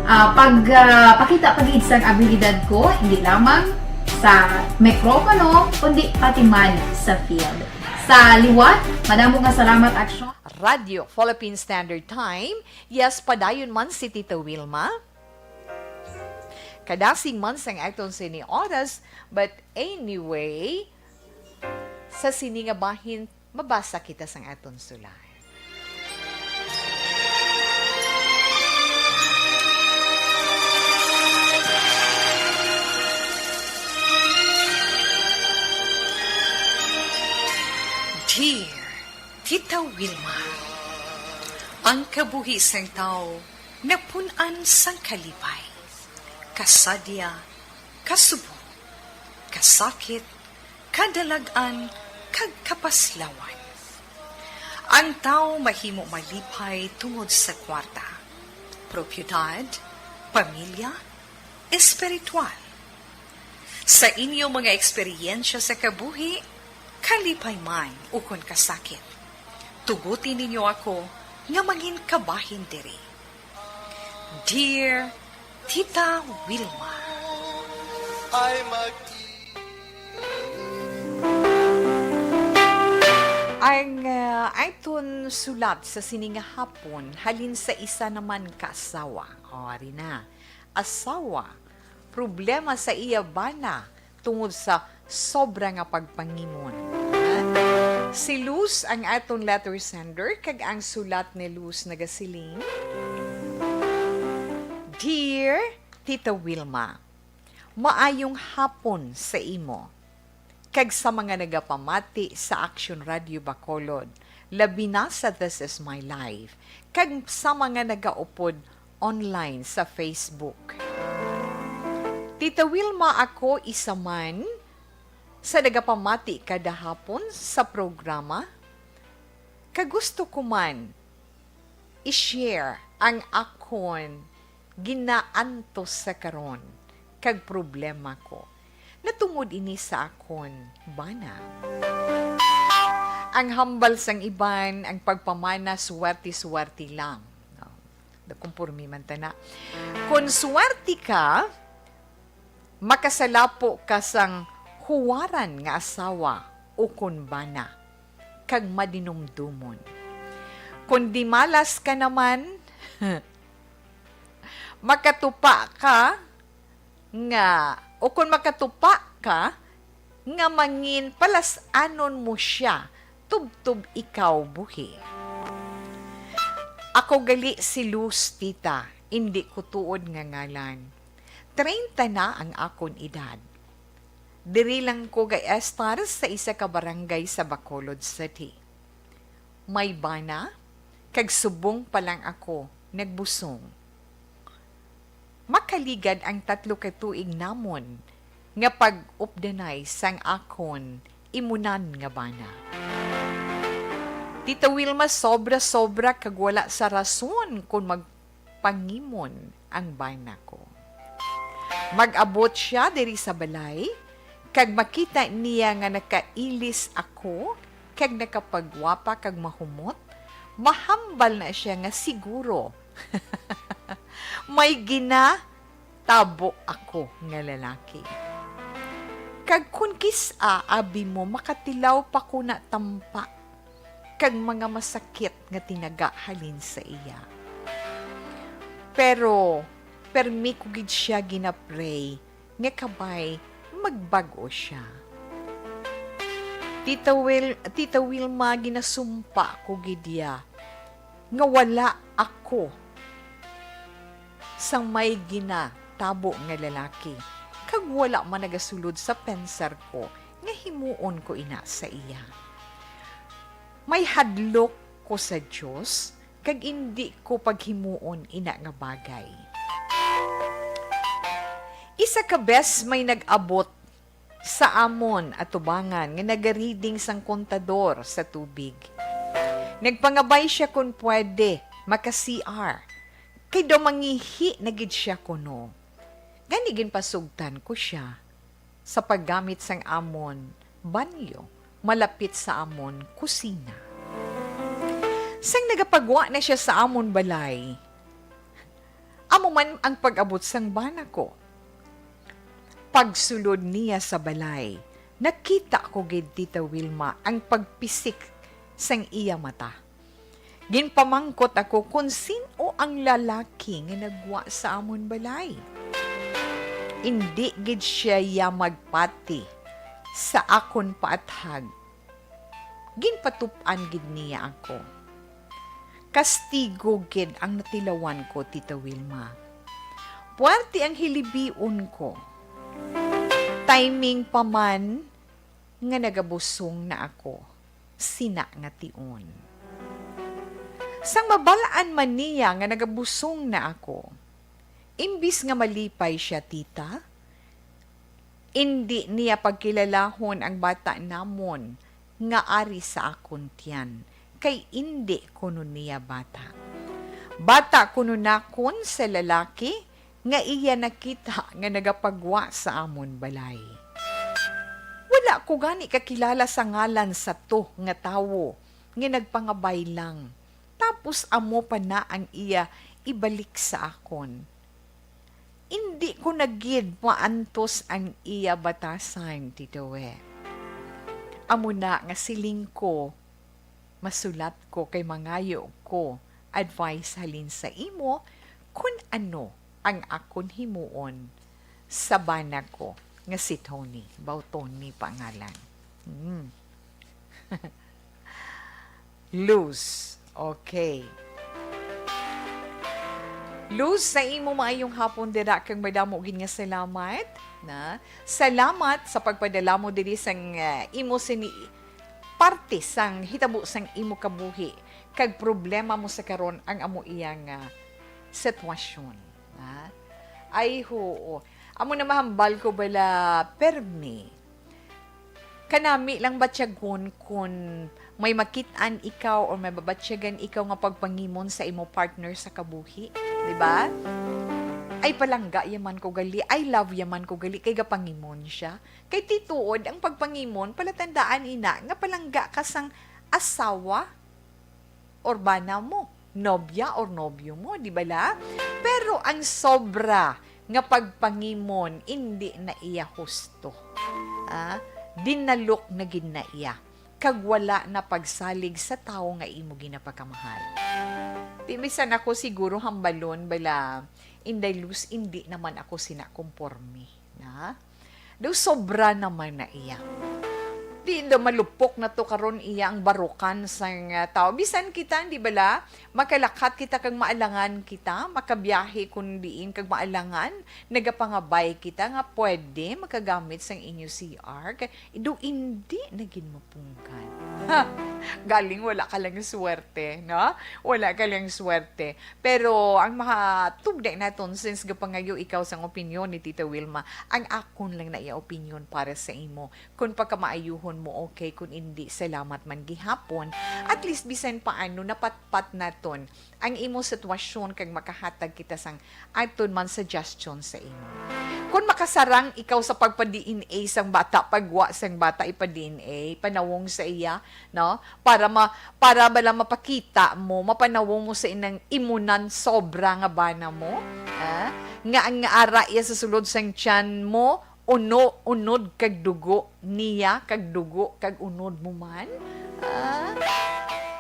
ah, pag, ah, pakita pa gid sang abilidad ko, hindi lamang sa mikropono, kundi pati man sa field. Sa liwat, madamo nga salamat, Action. Radyo Philippine Standard Time, yes, padayon man si Tita Wilma. Kadasig man sang aton sini oras, but anyway, sa sini nga bahin, mabasa kita sang aton sulat. Dear Tita Wilma, ang kabuhi sang tawo napun-an sang kalipay, kasadya, kasubong, kasakit, kadalag-an, kag kapaslawan. Ang tawo mahimo malipay tungod sa kwarta, propiedad, pamilya, espiritual. Sa inyo mga eksperyensya sa kabuhi, kalipay man ukon kasakit, tuguti ninyo ako nga mangin kabahin diri. Dear Tita Wilma. Ay mag- Ang, ah, aton sulat sa sini nga hapon halin sa isa naman ka asawa. O, ari na. Asawa, problema sa iya bana tungod sa sobra nga pagpangimon. Si Luz ang aton letter sender, kag ang sulat ni Luz nagasiling, Dear Tita Wilma, maayong hapon sa imo kag sa mga nagapamati sa Action Radio Bacolod, labi na sa This Is My Life, kag sa mga nagaupod online sa Facebook. Tita Wilma, ako isa man sa nagapamati kada hapon sa programa, kag gusto ko man i-share ang akon ginaantos sa karon kag problema ko natungod ini sa akon bana. Ang hambal sang iban, ang pagpamana, swerte-swerte lang. No? Nakumpormi man ta na. Kung swerte ka, makasalapo ka sang huwaran nga asawa ukon bana, kag madinumdomon. Kon di malas ka naman, makatupa ka nga, o kon makatupa ka nga mangin palas-anon mo sia, tubtob ikaw buhi. Ako gali si Luz, tita, indi ko tuod nga ngalan. Treinta na ang akon edad. Diri lang ko gaestar sa isa ka barangay sa Bacolod City. May bana, kag subong pa lang ako nagbusong. Makaligad ang tatlo ka tuig namon nga pag-updanay sang akon imunan nga bana. Tita Wilma, sobra-sobra kag wala sa rason kon magpangimon ang bana ko. Mag-abot sia diri sa balay, kag makita niya nga nakailis ako, kag nakapagwapa kag mahumot, mahambal na sia nga siguro may ginatabo ako nga lalaki. Kag kon kis-a, abi mo, makatilaw pa ko na tampa kag mga masakit nga tinaga halin sa iya. Pero permi ko gid sia ginapray nga kabay magbag-o sia. Tita Wil-, Tita Wilma, ginasumpa ko gid iya nga wala ako sang may ginatabo nga lalaki, kag wala man nagasulod sa pensar ko nga himuon ko ina sa iya. May hadlok ko sa Dios, kag indi ko paghimuon ina nga bagay. Isa ka bes may nag-abot sa amon atubangan nga nagareading sang kontador sa tubig. Nagpangabay sia kon pwede maka-C R, kay daw mangihi na gid sia kuno. Gani ginpasugtan ko sia sa paggamit sang amon banyo malapit sa amon kusina. Sang nagapagwa na sia sa amon balay, amo man ang pag-abot sang bana ko. Pagsulod niya sa balay, nakita ko gid, Tita Wilma, ang pagpisik sang iya mata. Ginpamangkot ako kon sin-o ang lalaki nga nagwa sa amon balay. Indi gid sia ya magpati sa akon paathag. Ginpatup-an gid niya ako. Kastigo gid ang natilawan ko, Tita Wilma. Puwerte ang hilibion ko. Timing pa man nga nagabusong na ako sina nga tion. Sang mabal-an man niya nga nagabusong na ako, imbis nga malipay sia, tita, indi niya pagkilalahon ang bata namon nga ari sa akon tiyan, kay indi kuno niya bata. Bata kuno nakon sa lalaki nga iya nakita nga nagapagwa sa amon balay. Wala ko gani kakilala sa ngalan sa to nga tawo nga nagpangabay lang, tapos amo pa na ang iya ibalik sa akon. Indi ko na gid maantos ang iya batasan, Tito We. Amo na nga siling ko, masulat ko kay mangayo ko advice halin sa imo kun ano ang akon himuon sa bana ko nga si Tony. Baw Tony pa ngalan. Hmm. Luz. Okay. Luz, sa imo maayong hapon dira kag madamo gid nga salamat, na. Salamat sa pagpadala mo diri sang, ah, imo sini parte sang hitabo sang imo kabuhi kag problema mo sa karon ang amo iya nga sitwasyon, ha? Ay, huo. Amo na mahambal ko bala, permi. Kanami lang batyagon kun may makit-an ikaw or may babatyagan ikaw nga pagpangimon sa imo partner sa kabuhi, di ba? Ay, palangga yaman ko gali, I love yaman ko gali, kay gapangimon siya. Kay tituod ang pagpangimon, palatandaan ina nga palangga ka sang asawa or bana mo, nobya or nobyo mo, di bala? Pero ang sobra nga pagpangimon, indi na iya husto. Ah, dinalok na gid na iya, kag wala na pagsalig sa tawo nga imo ginapakamahal. Di bisan ako siguro hambalon bala, Inday Luz, indi naman ako sina komporme, na? Daw sobra naman na iya. Di daw malupok na to karon iya ang barukan sang, ah, tawo. Bisan kita, di bala, makalakat kita kag maalangan kita, makabiyahe kun diin kag maalangan, nagapangabay kita nga pwede makagamit sang inyo C R. Kay daw indi na gid mapunggan. Ha! Galing wala ka lang swerte, no? Wala ka lang swerte. Pero ang mahatugday naton, since gapangayo ikaw sang opinyon ni Tita Wilma, ang akon lang na iya opinyon para sa imo. Kung pagkamaayuhon mo, okay. Kung indi, salamat man gihapon. At least, bisan paano, napatpat naton ang imo sitwasyon kag makahatag kita sang aton man suggestion sa imo. Kung makasarang ikaw sa pagpa-D N A sang bata, pagwa sang bata, ipa-D N A, panawong sa iya, no? Para ma-, para bala mapakita mo, mapanawong mo sa inang imunan sobra nga bana mo, ah? Nga ang ara iya sa sulod sang tiyan mo, uno, unod kag dugo niya, kag dugo kag unod mo man? Ah?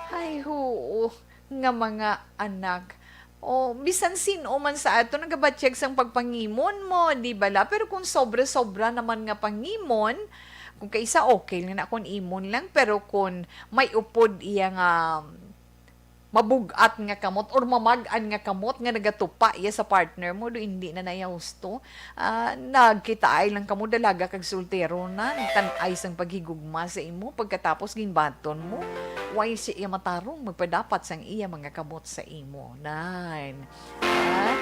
Ay, huo, nga mga anak. O, bisan sin-o man sa ato nagabatyag sang pagpangimon mo, di bala? Pero kung sobra-sobra naman nga pangimon, kung kaisa, okay lang na kung imon lang, pero kung may upod iya nga mabug-at nga kamot or mamag-an nga kamot nga nagatupa iya sa partner mo, do hindi na naya husto. Ah, nagkitaay lang kamo, dalaga kag soltero na, nagtan-ay sang paghigugma sa imo, pagkatapos ginbaton mo. Why siya iya matarong magpadapat sang iya mga kamot sa imo? Nan. Ah?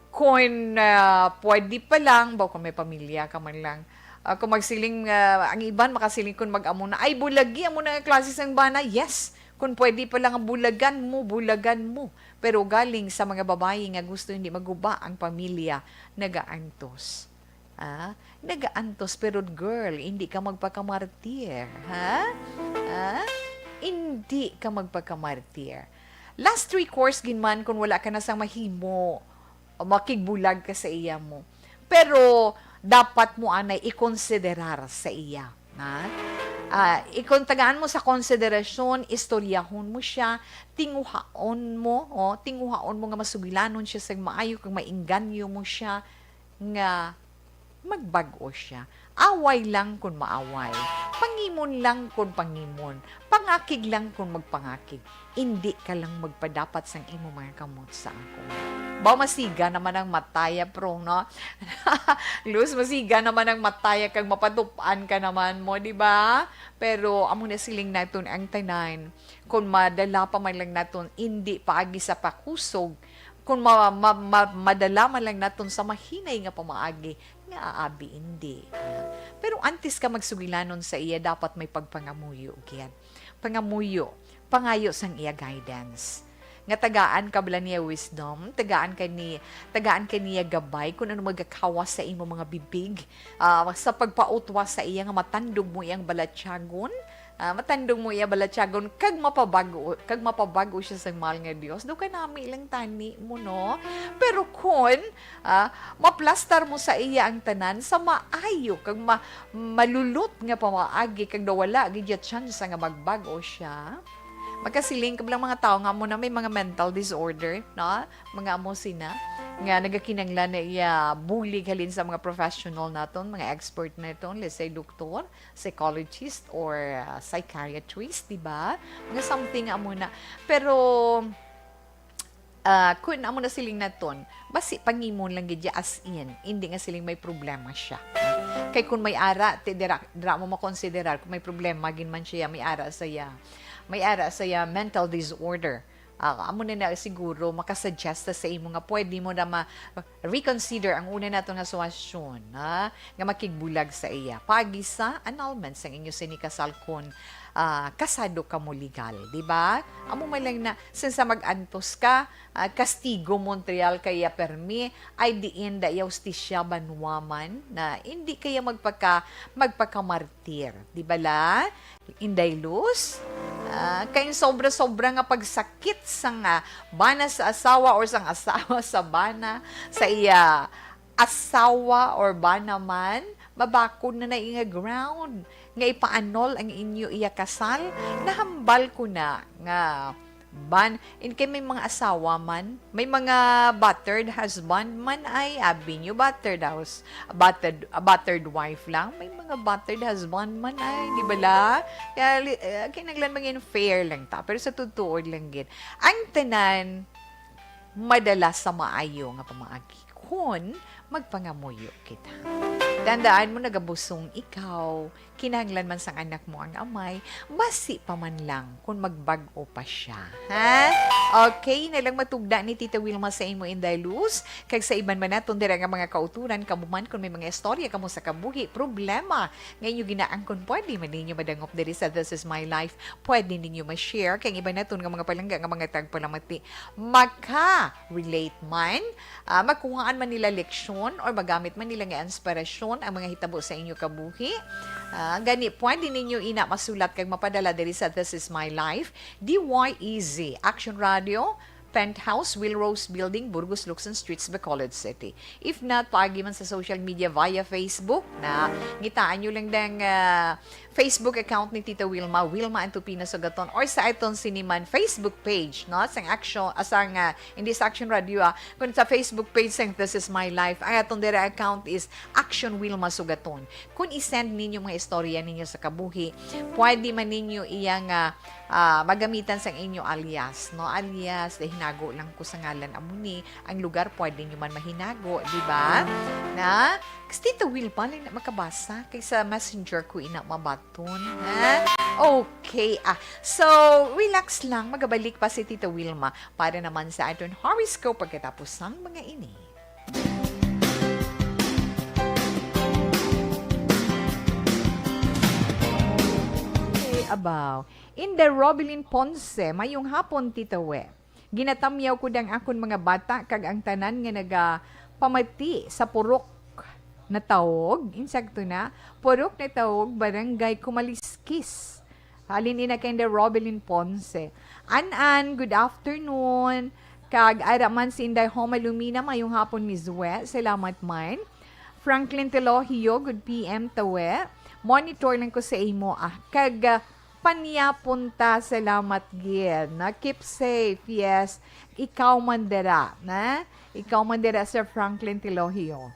Kung, ah, pwede pa lang, ba, kung may pamilya ka man lang, ah, kung magsiling, ah, ang iban makasiling kung mag-amo na, "Ay, bulagi, amo na nga klase sang bana." Yes, kung pwede pa lang, bulagan mo, bulagan mo. Pero galing sa mga babayi nga gusto hindi maguba ang pamilya, nagaantos. Ah, nagaantos, pero girl, hindi ka magpakamartir, ha? Ah? Hindi ka magpakamartir. Last recourse gid man kung wala ka na sang mahimo, makigbulag ka sa iya mo. Pero dapat mo anay ikonsiderar sa iya, ha? Ah, ikon tagaan mo sa konsiderasyon, istoryahon mo siya, tinguhaon mo, oh, tinguhaon mo nga masugilanon siya sa maayo kag mainganyo mo siya nga magbag-o siya. Away lang kon maaway. Pangimon lang kon pangimon. Pangakig lang kon magpangakig. Indi ka lang magpadapat sang imo mga kamot sa akon. Baw masiga naman ang mataya, pro, no? Luz, masiga naman ang mataya kag mapatupan ka naman mo, di ba? Pero amo na siling naton ang tanan. Kon madala pa man lang naton, indi paagi sa pakusog, kon ma-, ma-, ma-, madala man lang naton sa mahinay nga pamaagi, nga aabi indi. Pero antes ka magsugilanon sa iya, dapat may pagpangamuyo gid. Pangamuyo, pangayo sang iya guidance. Nga tagaan ka bala niya wisdom, tagaan ka ni, tagaan ka niya gabay kung ano magakawas sa imo mga bibig, ah, sa pagpautwas sa iya nga matandog mo iyang balatyagon, ah, matandog mo iya balatyagon, kag mapabag-o, kag mapabag-o siya sang mahal nga Dios. Do kanami lang tani mo, no? Pero kun, ah, maplastar mo sa iya ang tanan sa maayo kag ma-, malulot nga pamaagi, kag daw wala gid iya tsansa nga magbag-o siya, makasiling ka lang mga tao nga amo na may mga mental disorder, no? Mga amo sina nga nagakinanglan na iya bulig halin sa mga professional naton, mga expert naton, let's say, doktor, psychologist, or, ah, psychiatrist, di ba? Mga something nga amo na. Pero, ah, kun amo na siling naton, basi pangimon lang gid ya as in, hindi nga siling may problema siya. Kay kun may ara, ti dira, dira mo makonsiderar kung may problema gid man siya, may ara sa iya, may ara sa iya mental disorder. Ah, amo na na siguro makasuggest ta sa imo nga pwede mo na ma-reconsider ang una nato nga suwasyon, ha, nga makigbulag sa iya. Paagi sa annulment sang inyo sini kasal kon, ah, kasado kamo legal, di ba? Amo man lang na, since sa mag-antos ka, ah, kastigo Montreal kaya permi, ay diin da iya hustisya banwa man na hindi kaya magpaka-, magpakamartir, di ba la? Inday Luz, ah, kay sobra-sobra nga pagsakit sang, ah, bana sa asawa or sang asawa sa bana, sa iya asawa or bana man, mabakod na na nga ground nga ipa-annul ang inyo iya kasal. Nahambal ko na nga ban-, in kay may mga asawa man, may mga battered husband man ay, abi niyo, battered house, battered, battered wife lang, may mga battered husband man ay, di ba la? Kaya li-, eh, kinahanglan mangin fair lang ta, pero sa totoo lang gid, ang tanan madala sa maayo nga pamaagi kon magpangamuyo kita. Tandaan mo, nagabusong ikaw, kinahanglan man sang anak mo ang amay, basi pa man lang kon magbag-o pa siya, ha? Okay, na lang matugda ni Tita Wilma sa imo, Inday Luz, kag sa iban man naton dira nga mga kauturan, kamo man kon may mga istorya kamo sa kabuhi, problema nga inyo ginaangkon, pwede man ninyo madangop diri sa This Is My Life. Pwede ninyo ma-share kay ang iban naton nga mga palangga nga mga tagpalamati maka-relate man, ah, makuhaan man nila leksyon or magamit man nila nga inspirasyon ang mga hitabo sa inyo kabuhi. Ah, gani, pwede ninyo ina masulat kag mapadala diri sa This Is My Life, D Y E Z, Action Radio, Penthouse, Will Rose Building, Burgos, Lukson Streets, Bacolod City. If not, paagi man sa social media via Facebook, na ngitaan nyo lang dang, ah, Facebook account ni Tita Wilma, Wilma Antupina Sugaton, or sa aton sini man Facebook page, no? Sang Action, ah, sang, ah, hindi sa Action Radio, ah. Kung sa Facebook page sang This Is My Life, ang aton dira account is Action Wilma Sugaton. Kung i-send ninyo mga istorya ninyo sa kabuhi, pwede man ninyo iya nga, ah, magamitan sang inyo alias, no? Alias, eh, hinago lang ko sa ngalan amo ni, ang lugar pwede nyo man mahinago, di ba? Na, kasi Tita Wilma lang na makabasa, kay sa messenger ko ina mabaton, ha? Okay, ah. So, relax lang, magabalik pa si Tita Wilma para naman sa aton horoscope pagkatapos sang mga ini. Okay, abaw. Inday Robilin Ponce, mayong hapon, Tita We. Ginatamyaw ko ang akon mga bata kag ang tanan nga nagapamati sa Purok Nataog, insakto na, Purok Nataog, Barangay Kumaliskis. Halin ina kay Inday Robilin Ponce. An-an, good afternoon. Kag ara man si Inday Homa Lumina, mayong hapon, Miss We. Salamat man. Franklin Telogio, good P M, Tawe. Monitor lang ko sa imo, ah. Kag, ah, panyapon ta, salamat gid, na. Keep safe, yes. Ikaw man dira, na? Ikaw man dira, Sir Franklin Telogio.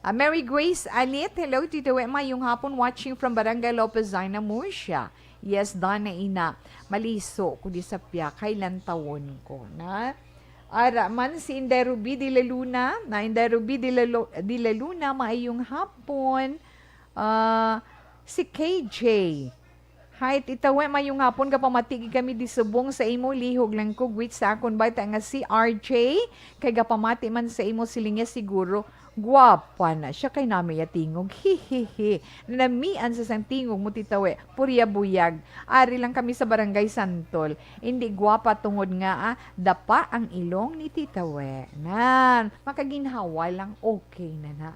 Ah, Mary Grace Alit, hello, Tita We, mayong hapon, watching from Barangay Lopez Zaina, Murcia. Yes, Donna Ina, maliso ko di sa piya, kay lantawon ko, na? Ara man si Inday Ruby de la Luna, na Inday Ruby de la Lo-, de la Luna, maayong hapon. Ah, si K J. Hi, Tita We, mayong hapon, gapamati gid kami di subong sa imo, lihog lang ko, greet sa akon bata nga si R J, kay gapamati man sa imo, siling niya siguro, gwapa na siya kay nami ya tingog, hihihi, nanamian sa sang tingog mo, Tita We, purya buyag, ari lang kami sa Barangay Santol, hindi gwapa tungod nga, ah, dapa ang ilong ni Tita We, nan, makaginhawa lang, okay na na.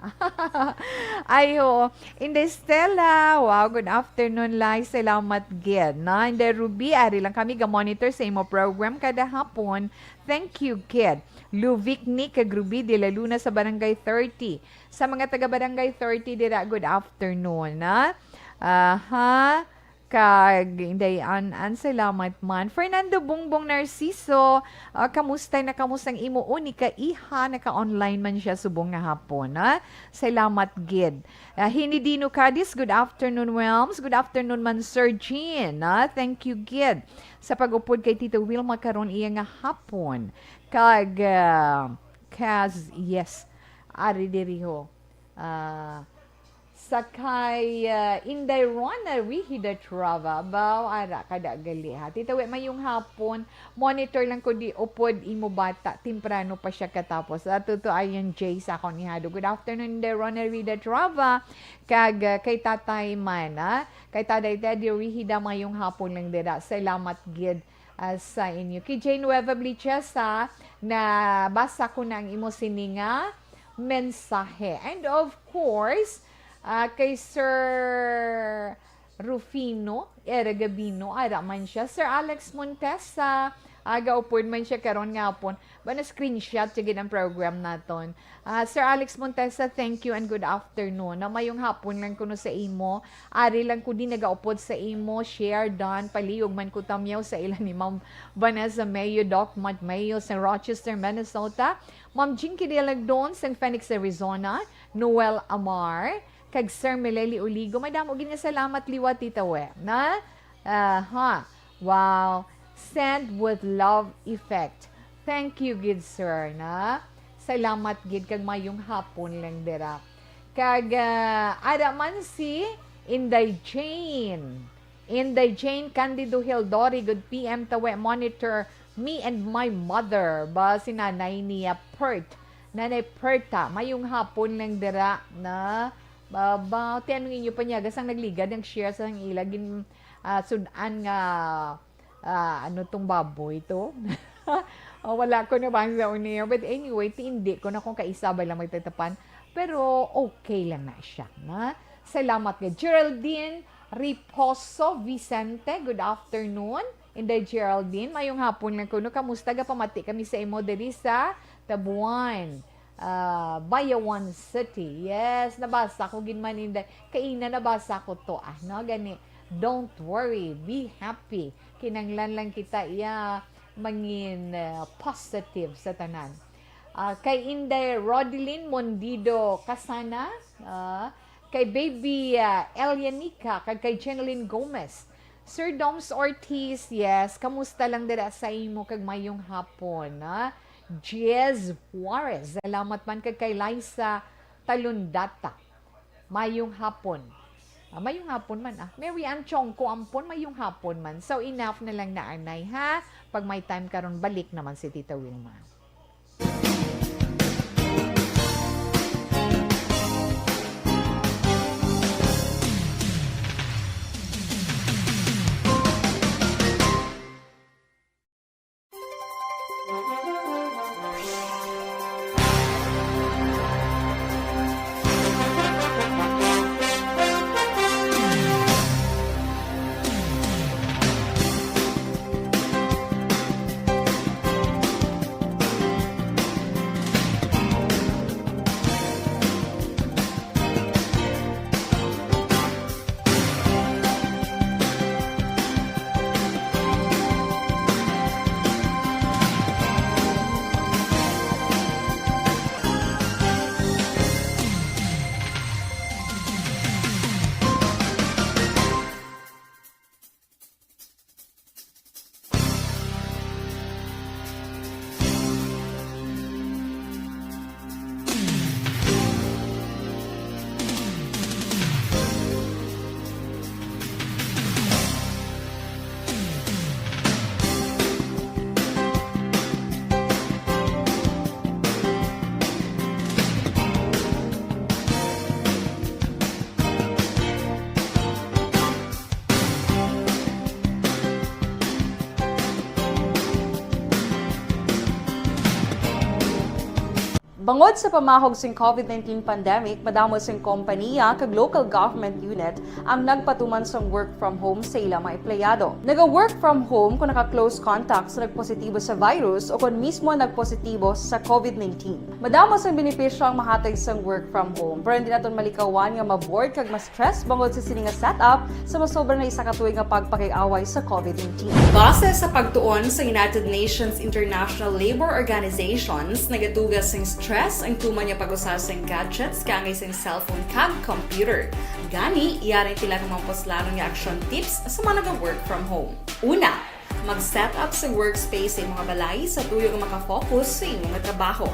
Ay, oo. Inday Stella, wow, good afternoon, Lai. Salamat gid, no? Inday Ruby, ari lang kami ga-monitor sa imo program kada hapon. Thank you gid. Luvic ni kag Ruby de la Luna sa Barangay thirty. Sa mga taga Barangay thirty dira, good afternoon, na? Aha. Kag Inday An-an, salamat man. Fernando Bongbong Narciso, ah, kamusta na, kamusta ang imo uni ka iha? Naka-online man siya subong nga hapon, ha? Salamat gid. Ah, Hinidino Cadiz, good afternoon, Wilms. Good afternoon man, Sir Jean, ha? Thank you gid sa pag-upod kay Tita Wilma karon iya nga hapon. Kag, ah, Kaz, yes. Ari diri ho. Ah, Sa kay, ah, Inday Rona Rihida Trava, baw, ara, kada gali, ha. Tita We, mayong hapon. Monitor lang ko di upod imo bata. Temprano pa siya katapos. Ah, tuto ayon, Jay, sa akong ihado. Good afternoon, Inday Rona Rihida Trava. Kag, ah, kay Tatay man, ah. Kay Tatay Teddy Rihida, mayong hapon lang dira. Salamat gid, ah, sa inyo. Kay Jay Nueva Blichesa, nabasa ko na ang imo sini nga mensahe. And of course, ah, kay Sir Rufino Eragabino, ara man siya. Sir Alex Montesa, aga upod man siya karon nga hapon. Ba, na-screenshot siya gid ang program naton. Ah, Sir Alex Montesa, thank you and good afternoon. Na mayong hapon lang kuno sa imo. Ari lang ko di nagaupod sa imo. Share, done. Palihog man ko tamyaw sa ila ni Ma'am Vanessa Mayo, Doc Matt Mayo sa Rochester, Minnesota. Ma'am Jinky Dialagdon sa Phoenix, Arizona. Noel Amar, kag Sir Meleli Uligo. Madamo gid nga salamat liwat, Tita We, na? Aha. Wow. Send with love effect. Thank you gid, sir, na? Salamat gid kag mayong hapon lang dira. Kag, ah, ara man si Inday Jane. Inday Jane Candido Hildori, good P M, Tawe, monitor me and my mother. Ba, si nanay niya, Pert. Nanay Perta, mayong hapon lang dira, na? Ba, ba, ti ano ninyo pa niya, gasang nagligad, nag-share sa ang ila, gin, ah, sud-an nga, ah, ano tong baboy to? Oh, wala ko na bang sa on air. But anyway, ti hindi ko na kung kaisa ba lang magtatapan. Pero okay lang na siya, na? Salamat nga. Geraldine Riposo Vicente, good afternoon. Inday Geraldine, mayong hapon lang kuno. Kamusta? Gapamati kami sa imo diri sa Tabuan, ah, Bayawan City. Yes, nabasa ko gid man, Inday. Kaina nabasa ko to, ah, no? Gani, don't worry, be happy. Kinanglan lang kita iya mangin, ah, positive sa tanan. Ah, kay Inday Rodeline Mondido Casana, ah, kay Baby, ah, Elianica, kag kay Jeneline Gomez. Sir Doms Ortiz, yes, kamusta lang dira sa imo kag mayong hapon, ah? Jez Juarez, salamat man kag kay Liza Talundata. Mayong hapon. Ah, mayong hapon man, ah. Mary Ann Chongco, ampon, mayong hapon man. So, enough na lang na anay, ha? Pag may time karon, balik naman si Tita Wilma. Bangod sa pamahog sing COVID nineteen pandemic, madamo sing kompanya kag local government unit ang nagpatuman sang work from home sa ila mga empleyado. Naga-work from home kung naka-close contact sa nagpositibo sa virus o kon mismo nagpositibo sa COVID nineteen. Madamo sang benepisyo ang mahatag sang work from home, pero hindi naton malikawan nga ma-bored kag ma-stress bangod sa sini nga setup sa masobra na isa ka tuig nga pagpakig-away sa COVID nineteen. Base sa pagtuon sa United Nations International Labour Organizations, nagaduga sing stress ang tuman nga pag-usa sing gadgets kaangay sing cellphone kag computer. Gani, yari ang pila ka mga puslanon nga action tips sa mga naga-work from home. Una, mag-set up sa workspace sa imong balay sa tuyo nga makafocus sa imong trabaho.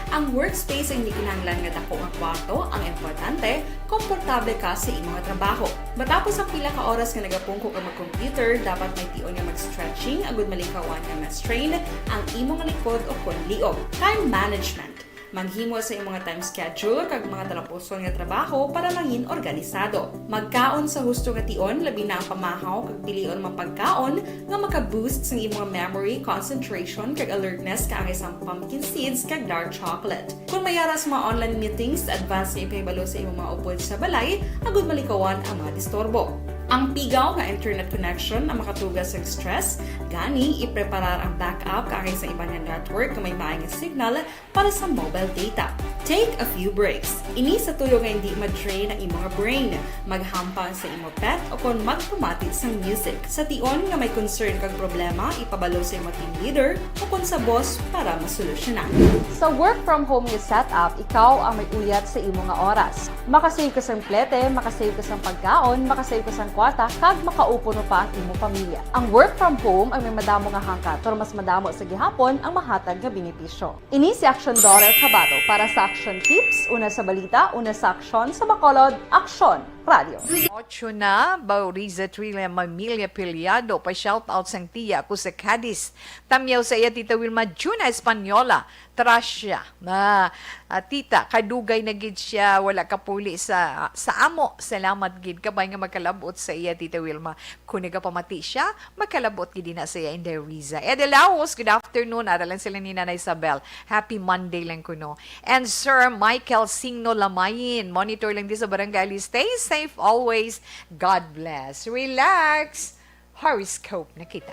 Ang workspace ay hindi kinahanglan nga dako nga kwarto, ang importante, komportable ka sa imo nga trabaho. Matapos ang pila ka oras nga nagapungko ka mag-computer, dapat may tion nga mag-stretching agud malikawan nga ma-strain ang imo nga likod o kon liog. Time management. Maghimo sa imo nga time schedule kag mga talapuson nga trabaho para mangin organisado. Magkaon sa husto nga tion, labi na ang pamahaw kag pilion mga pagkaon nga maka-boost sang imo nga memory, concentration, kag alertness kaangay sang pumpkin seeds kag dark chocolate. Kung may ara sa mga online meetings, advance nga ipahibalo sa imo mga upod sa balay agud malikawan ang mga disturbo. Ang pigaw nga internet connection ang makatuga sang stress, gani ipreparar ang backup kaangay sa iban nga network nga may maay nga signal para sa mobile data. Take a few breaks. Ini sa tuyo nga hindi ma-drain ang imo nga brain. Maghampang sa imo pet o kon magpamati sang music. Sa tion nga may concern kag problema, ipabalo sa imo team leader o kon sa boss para masolusyonan. Sa work from home nga setup, ikaw ang may uyat sa imo nga oras. Makasave ka sang plete, makasave ka sang pagkaon, makasave ka sang kwarta, kag makaupod pa ang imo pamilya. Ang work from home ang may madamo nga hangkat, pero mas madamo sa gihapon ang mahatag nga benepisyo. Ini si Aksyon Dorer Cabato para sa Aksyon Tips, una sa balita, una sa aksyon, sa Bacolod, Aksyon Radio. Ocho na, Bauriza Trilla Mamilya Piliado, pa shoutout sang tiya ko sa Cadiz. Tamyaw sa iya Tita Wilma Juna Española, Tracia. Na, ah, tita, kadugay na gid siya, wala kapuli sa, sa amo. Salamat gid, kabay nga magkalabot sa iya Tita Wilma. Kung nagapamati siya, magkalabot gid na sa iya, Inday Riza. Ed Laos, good afternoon. Ara lang sila ni Nanay Isabel. Happy Monday lang kuno. And Sir Michael Singno Lamayin, monitor lang di sa Barangay Ali. Stay safe always. God bless. Relax. Horoscope na kita.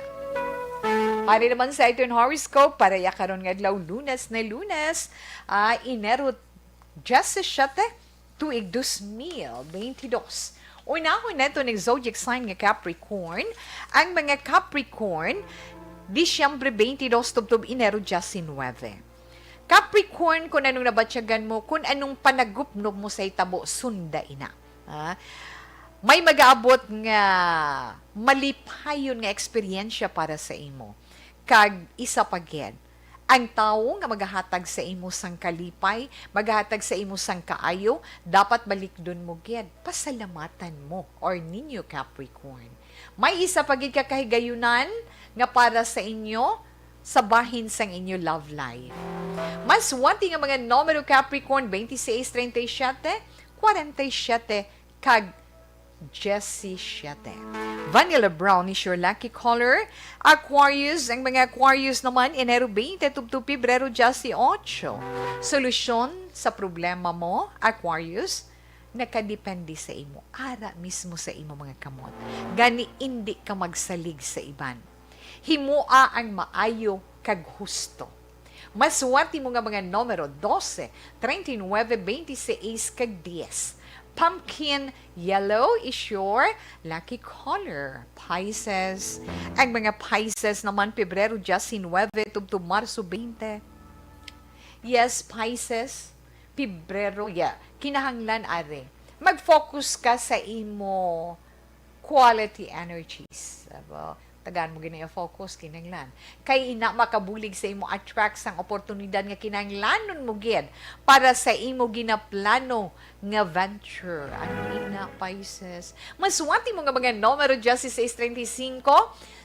Para naman sa aton horoscope, para ya karon nga adlaw, Lunes na Lunes, ah, Enero diyesisiyete, tuig dos mil beintidos. Unahon nato ning zodiac sign nga Capricorn. Ang mga Capricorn, Disyembre beintidos tubtob Enero diyesinuebe. Capricorn, kung anong nabatyagan mo, kung anong panagupnop mo sa hitabo, sunda ina. Ah, may magaabot nga malipayon nga eksperyensya para sa imo. Kag isa pa gid, ang tawo nga magahatag sa imo sang kalipay, magahatag sa imo sang kaayo, dapat balikdon mo gid, pasalamatan mo, or ninyo, Capricorn. May isa pa gid ka kahigayunan nga para sa inyo sa bahin sang inyo love life. Mas wati nga mga numero, Capricorn, twenty-six, treinta y siete, cuarenta y siete, kag diyesisiyete. Vanilla brown is your lucky color. Aquarius, ang mga Aquarius naman, Enero twenty tubtob Pebrero dieciocho. Solusyon sa problema mo, Aquarius, nakadepende sa imo, ara mismo sa imo mga kamot. Gani, indi ka magsalig sa iban. Himoa ang maayo kag husto. Mas wati mo nga mga numero, dose, treinta y nueve, veintiséis, kag dies. Pumpkin yellow is your lucky color, Pisces. Ang mga Pisces naman, Pebrero diecinuebe tubtob Marso twenty. Yes, Pisces, Pebrero, yeah. Kinahanglan, are. Mag-focus ka sa imo quality energies. Abo, tagaan mo gid ang focus, kinahanglan. Kay ina makabulig sa imo attract sang oportunidad nga kinahanglanon mo gid para sa imo ginaplano nga venture. Ano ina, Pisces? Mas wati mo nga mga numero, dieciséis, treinta y cinco,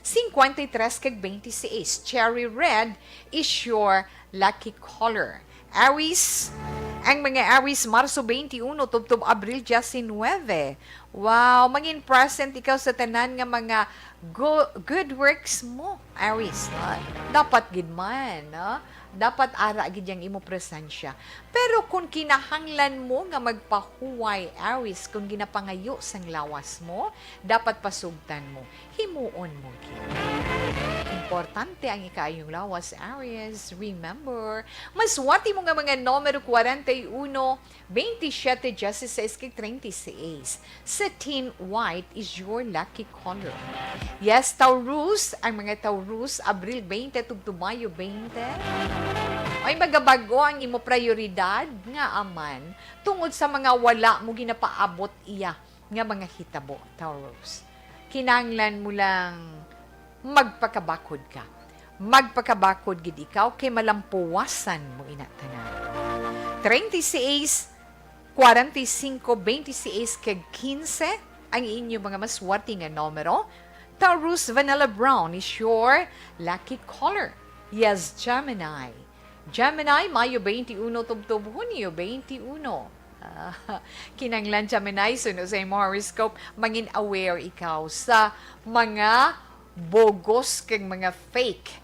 cincuenta y tres, kag veintiséis. Cherry red is your lucky color. Aries, ang mga Aries, Marso twenty-uno tubtob Abril diecinuebe. Wow, mangin present ikaw sa tanan nga mga go-, good works mo, Aries, no? Dapat gid man, no? Dapat ara gid yang imo presensya. Pero kung kinahanglan mo nga magpahuway, Aries, kung ginapangayo sang lawas mo, dapat pasugtan mo. Himuon mo gid. Importante ang ikaayong lawas, Aries. Remember, mas wati mo nga mga numero, kwarenta y uno, veintisiete, dieciséis, kag treinta y seis. Satin white is your lucky color. Yes, Taurus, ang mga Taurus, Abril twenty tubtob Mayo twenty. Ay, magabag-o ang imo prioridad nga aman tungod sa mga wala mo ginapaabot iya nga mga hitabo, Taurus. Kinahanglan mo lang magpakabakod ka. Magpakabakod gid ikaw kay malampuwasan mo ina tanan. Treinta y seis, cuarenta y cinco, veintiséis kag quince ang inyo mga maswerte nga numero. Taurus, vanilla brown is your lucky color. Yes, Gemini. Gemini, Mayo twenty-one tubtob Hunyo twenty-one. Ah, kinahanglan, Gemini, suno sa imong horoscope, mangin aware ikaw sa mga bugos kag mga fake.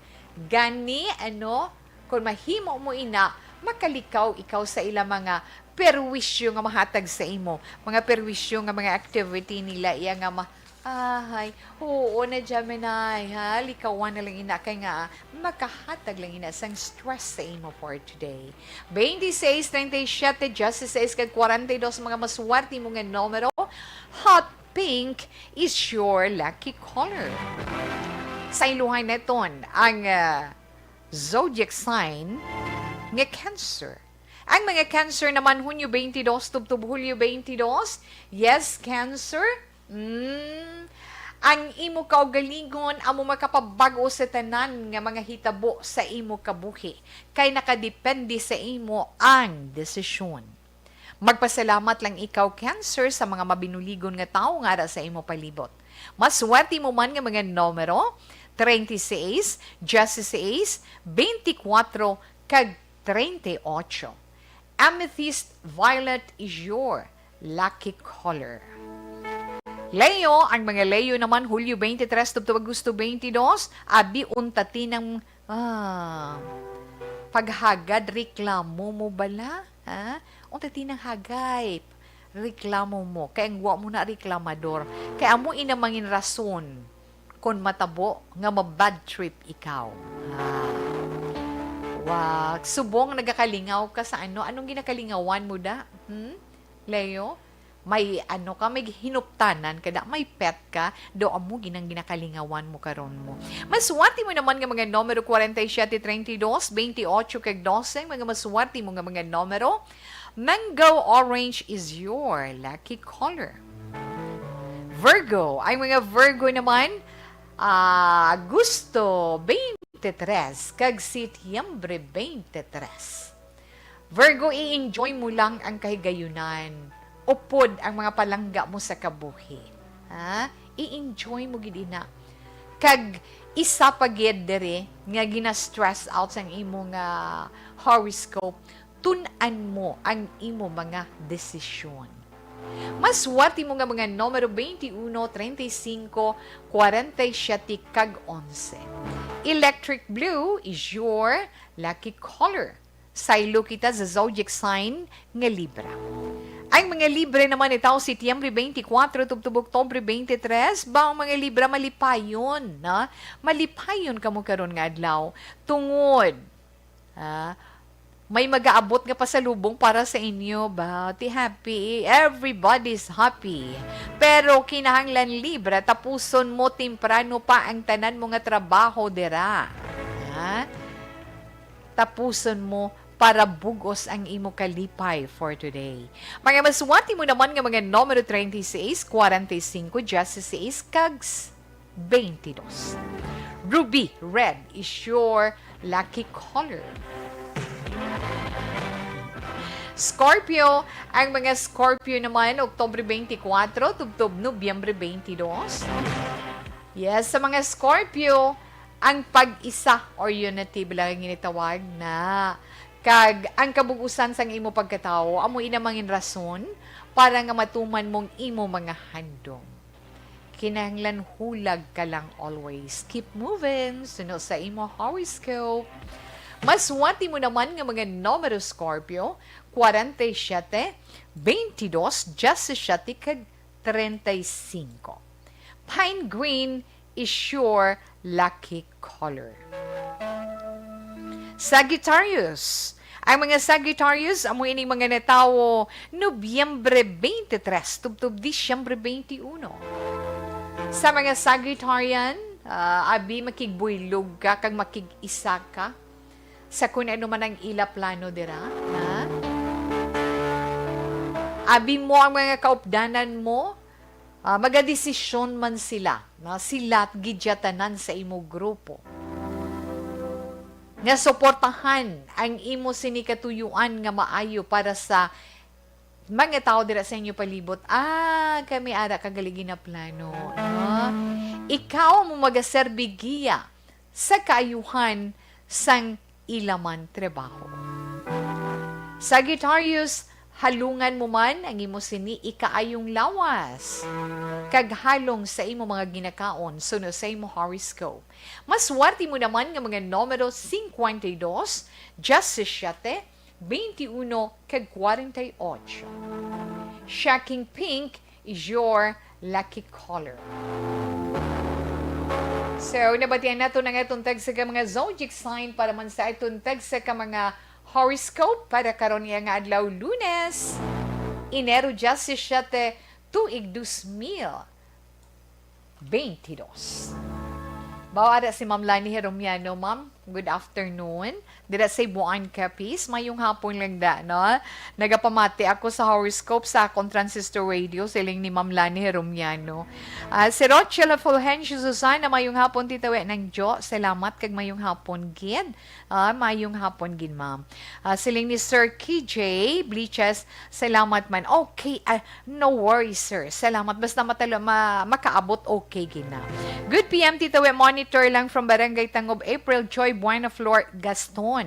Gani, ano, kung mahimo mo ina, makalikaw ikaw sa ila mga perwisyo nga mahatag sa imo, mga perwisyo nga mga activity nila, iya nga ma-, ahay, oo na, Gemini, ha? Likawan na lang ina, kay nga, makahatag lang ina sang stress sa imo for today. Twenty-six, treinta y siete, dieciséis, kag cuarenta y dos, mga maswerte mo nga numero. Hot pink is your lucky color. Sa iluhay naton, ang, ah, zodiac sign nga Cancer. Ang mga Cancer naman, Hunyo twenty-two tubtob Hulyo twenty-two. Yes, Cancer. Mm, ang imo kaugalingon amo makapabag-o sa tanan nga mga hitabo sa imo kabuhi, kay nakadepende sa imo ang desisyon. Magpasalamat lang ikaw, Cancer, sa mga mabinuligon nga tawo nga ara sa imo palibot. Maswerte mo man nga mga numero, treinta y seis, dieciséis, veinticuatro, kag treinta y ocho. Amethyst violet is your lucky color. Leo, ang mga Leo naman, Hulyo twenty-three tubtob Agosto twenty-two, abi unta tinang, ah, paghagad, reklamo mo bala? Ha? Unta tinang hagay, reklamo mo. Kay ang wa mo na reklamador. Kay amo ina mangin rason kon matabo nga ma-bad trip ikaw. Ah. Wag. Subong nagakalingaw ka sa ano? Anong ginakalingawan mo da? Hmm? Leo? May ano ka, may hinuptanan ka da, may pet ka, do amo ginang ginakalingawan mo karon mo. Maswerte mo naman nga mga numero, forty-seven, thirty-two, twenty-eight, kag twelve, mga maswerte mo nga mga numero. Mango orange is your lucky color. Virgo, ang mga Virgo naman, ah, Agosto twenty-three kag Setyembre twenty-three. Virgo, i-enjoy mo lang ang kahigayunan, upod ang mga palangga mo sa kabuhi. Ha? I-enjoy mo gid ina. Kag isa pa gid diri nga gina-stress out sang imo nga horoscope, tun-an mo ang imo mga desisyon. Maswerte mo nga mga numero twenty-one, treinta y cinco, cuarenta y siete, kag onse. Electric blue is your lucky color. Saylo kita sa zodiac sign nga Libra. Ang mga Libra naman itaw, Setyembre twenty-four tubtob Oktubre twenty-three, ba ang mga Libra malipayon, na? Malipayon kamo karon nga adlaw tungod, ah, may magaabot nga pasalubong para sa inyo ba? Ti happy, everybody's happy. Pero kinahanglan, Libra, tapuson mo temprano pa ang tanan mo nga trabaho dira. Ha? Tapuson mo para bugos ang imo kalipay for today. Mga maswerte mo naman nga mga numero treinta y seis, cuarenta y cinco, dieciséis, kag s-, veintidós. Ruby red is your lucky color. Scorpio, ang mga Scorpio naman, Oktubre twenty-four tubtob Nobyembre twenty-two. Yes, sa mga Scorpio, ang pag-isa or unity, bilang ginitawag na, kag ang kabug-usan sang imo pagkatawo, amo ina mangin rason para nga matuman mong imo mga handom. Kinahanglan hulag ka lang always. Keep moving, suno sa imo horoscope. Maswerte mo naman nga mga numero, Scorpio, cuarenta y siete, veintidós, diecisiete, kag treinta y cinco. Pine green is your lucky color. Sagittarius. Ang mga Sagittarius, amo ining mga natawo Nobyembre twenty-three tubtob Disyembre twenty-one. Sa mga Sagittarian, ah, abi makigbuylog ka kag makig-isa ka sa kun ano man ang ila plano dira, ha? Abi mo ang mga kaupdanan mo, ah, magadesisyon man sila, na sila gid ya tanan sa imo grupo. nga suportahan ang imo sini katuyuan nga maayo para sa mga tawo dira sa inyo palibot. Ah, kami ara ka gali ginaplano, no? Ikaw mo magaserbi giya sa kaayuhan sang ila man trabaho. Sagittarius, halungan mo man ang imo sini ikaayong lawas, kag halong sa imo mga ginakaon suno sa imo horoscope. Maswerte mo naman nga mga numero cincuenta y dos, diecisiete, veintiuno, kag kwarenta y ocho. Shocking pink is your lucky color. So, nabatian nato na nga atong tagsa ka mga zodiac sign para man sa atong tagsa ka mga horoscope para karon iya nga adlaw, Lunes, Enero diecisiete, tuig dos mil veintidós. Mao ara si Ma'am Lani Heromiano. Ma'am, good afternoon. Dira sa Cebuan, Capiz. Mayong hapon lang da, no? Nagapamati ako sa horoscope sa akong transistor radio, siling ni Ma'am Lani Heromiano. Ah, si Rochelle Fulgencio Susana, mayong hapon, Tita We ng Jo. Salamat kag mayong hapon, gid. Ah, mayong hapon gid, ma'am. Ah, siling ni Sir K J Bliches, salamat man. Okay, ah, no worries, sir. Salamat. Basta matalo, ma-, makaabot, okay gid na. Good P M, Tita We, monitor lang from Barangay Tangob, April Joy Buena Flor Gaston.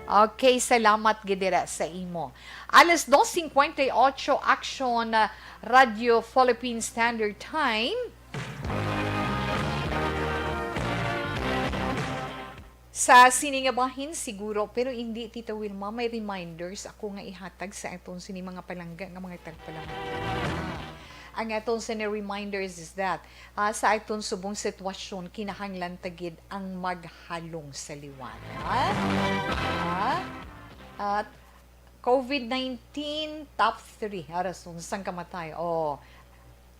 Okay, salamat gid dira sa imo. Alas dos cincuenta y ocho, Action, ah, Radio Philippine Standard Time. Sa sini nga bahin, siguro, pero hindi, Tita Wilma, may reminders ako nga ihatag sa aton sini mga palangga nga mga tagpalamati. Ang aton sini reminders is that, ah, sa aton subong sitwasyon, kinahanglan ta gid ang maghalong sa liwanag. Ah? At covid nineteen, top three nga rason sang kamatay. Oh,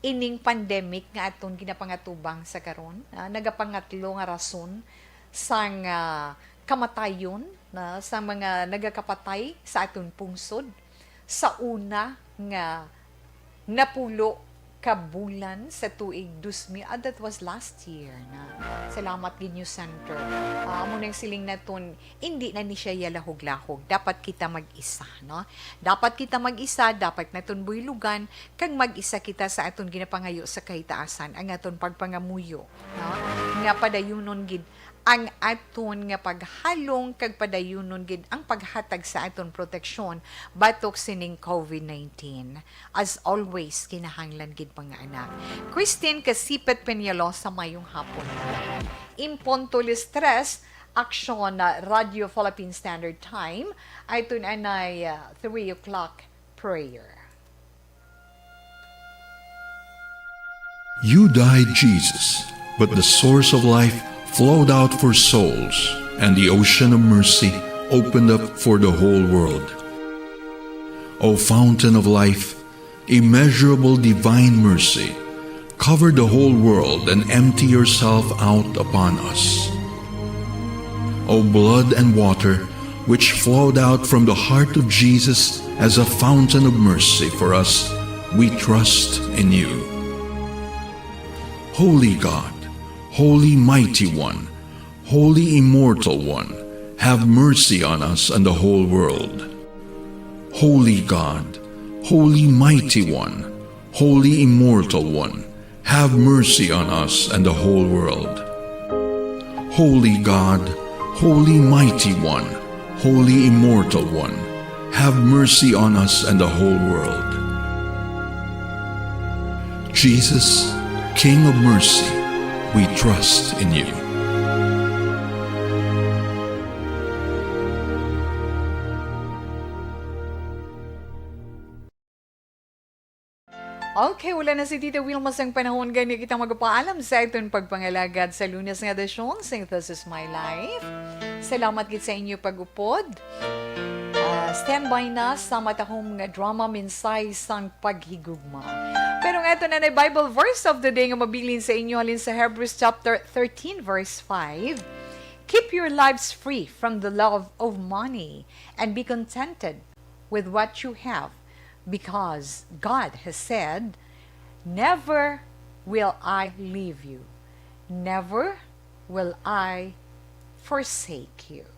ining pandemic nga aton ginapangatubang sa karon, ah, nagapangatlo nga rason sang, ah, kamatayon na sa mga nagakapatay sa aton pungsod sa una nga napulo ka bulan sa tuig dos mil, ah, that was last year na. Salamat gid, News Center. Ah, amo nang siling naton, indi na ni siya yalahog-lahog. Dapat kita mag-isa, no? Dapat kita mag-isa, dapat naton buylogan, kag mag-isa kita sa aton ginapangayo sa kahitaasan, ang aton pagpangamuyo, no? Nga padayunon gid ang aton nga paghalong kag padayunon gid ang paghatag sa aton proteksyon batok sining covid nineteen. As always, kinahanglan gid, mga anak. Christine Kasipet Peñalosa, mayong hapon. Impunto alas tres, Action, ah, Radio Philippine Standard Time, ay tun-anay, ah, three o'clock prayer. You died, Jesus, but the source of life flowed out for souls, and the ocean of mercy opened up for the whole world. O fountain of life, immeasurable divine mercy, cover the whole world and empty yourself out upon us. O blood and water, which flowed out from the heart of Jesus as a fountain of mercy for us, we trust in you. Holy God, Holy Mighty One, Holy Immortal One, have mercy on us and the whole world. Holy God, Holy Mighty One, Holy Immortal One, have mercy on us and the whole world. Holy God, Holy Mighty One, Holy Immortal One, have mercy on us and the whole world. Jesus, King of mercy, we trust in you. Okay, wala na si Tita Wilma sang panahon, gani kita magpaalam sa aton pagpangalagad sa Lunes nga edisyon sa This Is My Life. Salamat gid sa inyo pag-upod. Ah, standby na sa matahom nga drama, Mensahe sang Paghigugma. Pero nga ito na na Bible verse of the day nga mabilin sa inyo halin sa Hebrews chapter thirteen, verse five. Keep your lives free from the love of money and be contented with what you have, because God has said, "Never will I leave you, never will I forsake you."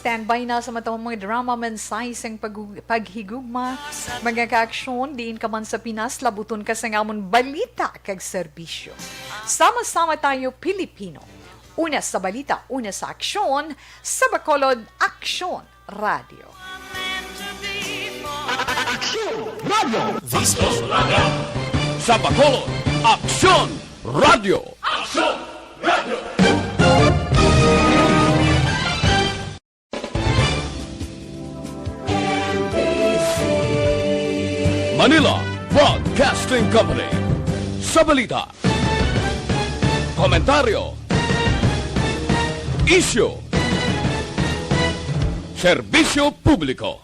Standby na sa matawang mga drama, mensahe sang pag-, paghigugma, mga kaaksyon, diin ka man sa Pinas, labuton ka sang amon balita kag serbisyo. Sama-sama tayo, Pilipino. Una sa balita, una sa aksyon, sa Bacolod Aksyon Radio. Aksyon Radio. Sa Bacolod, Aksyon Radio. Manila Broadcasting Company. Sa balita, komentaryo, isyu, serbisyo publiko.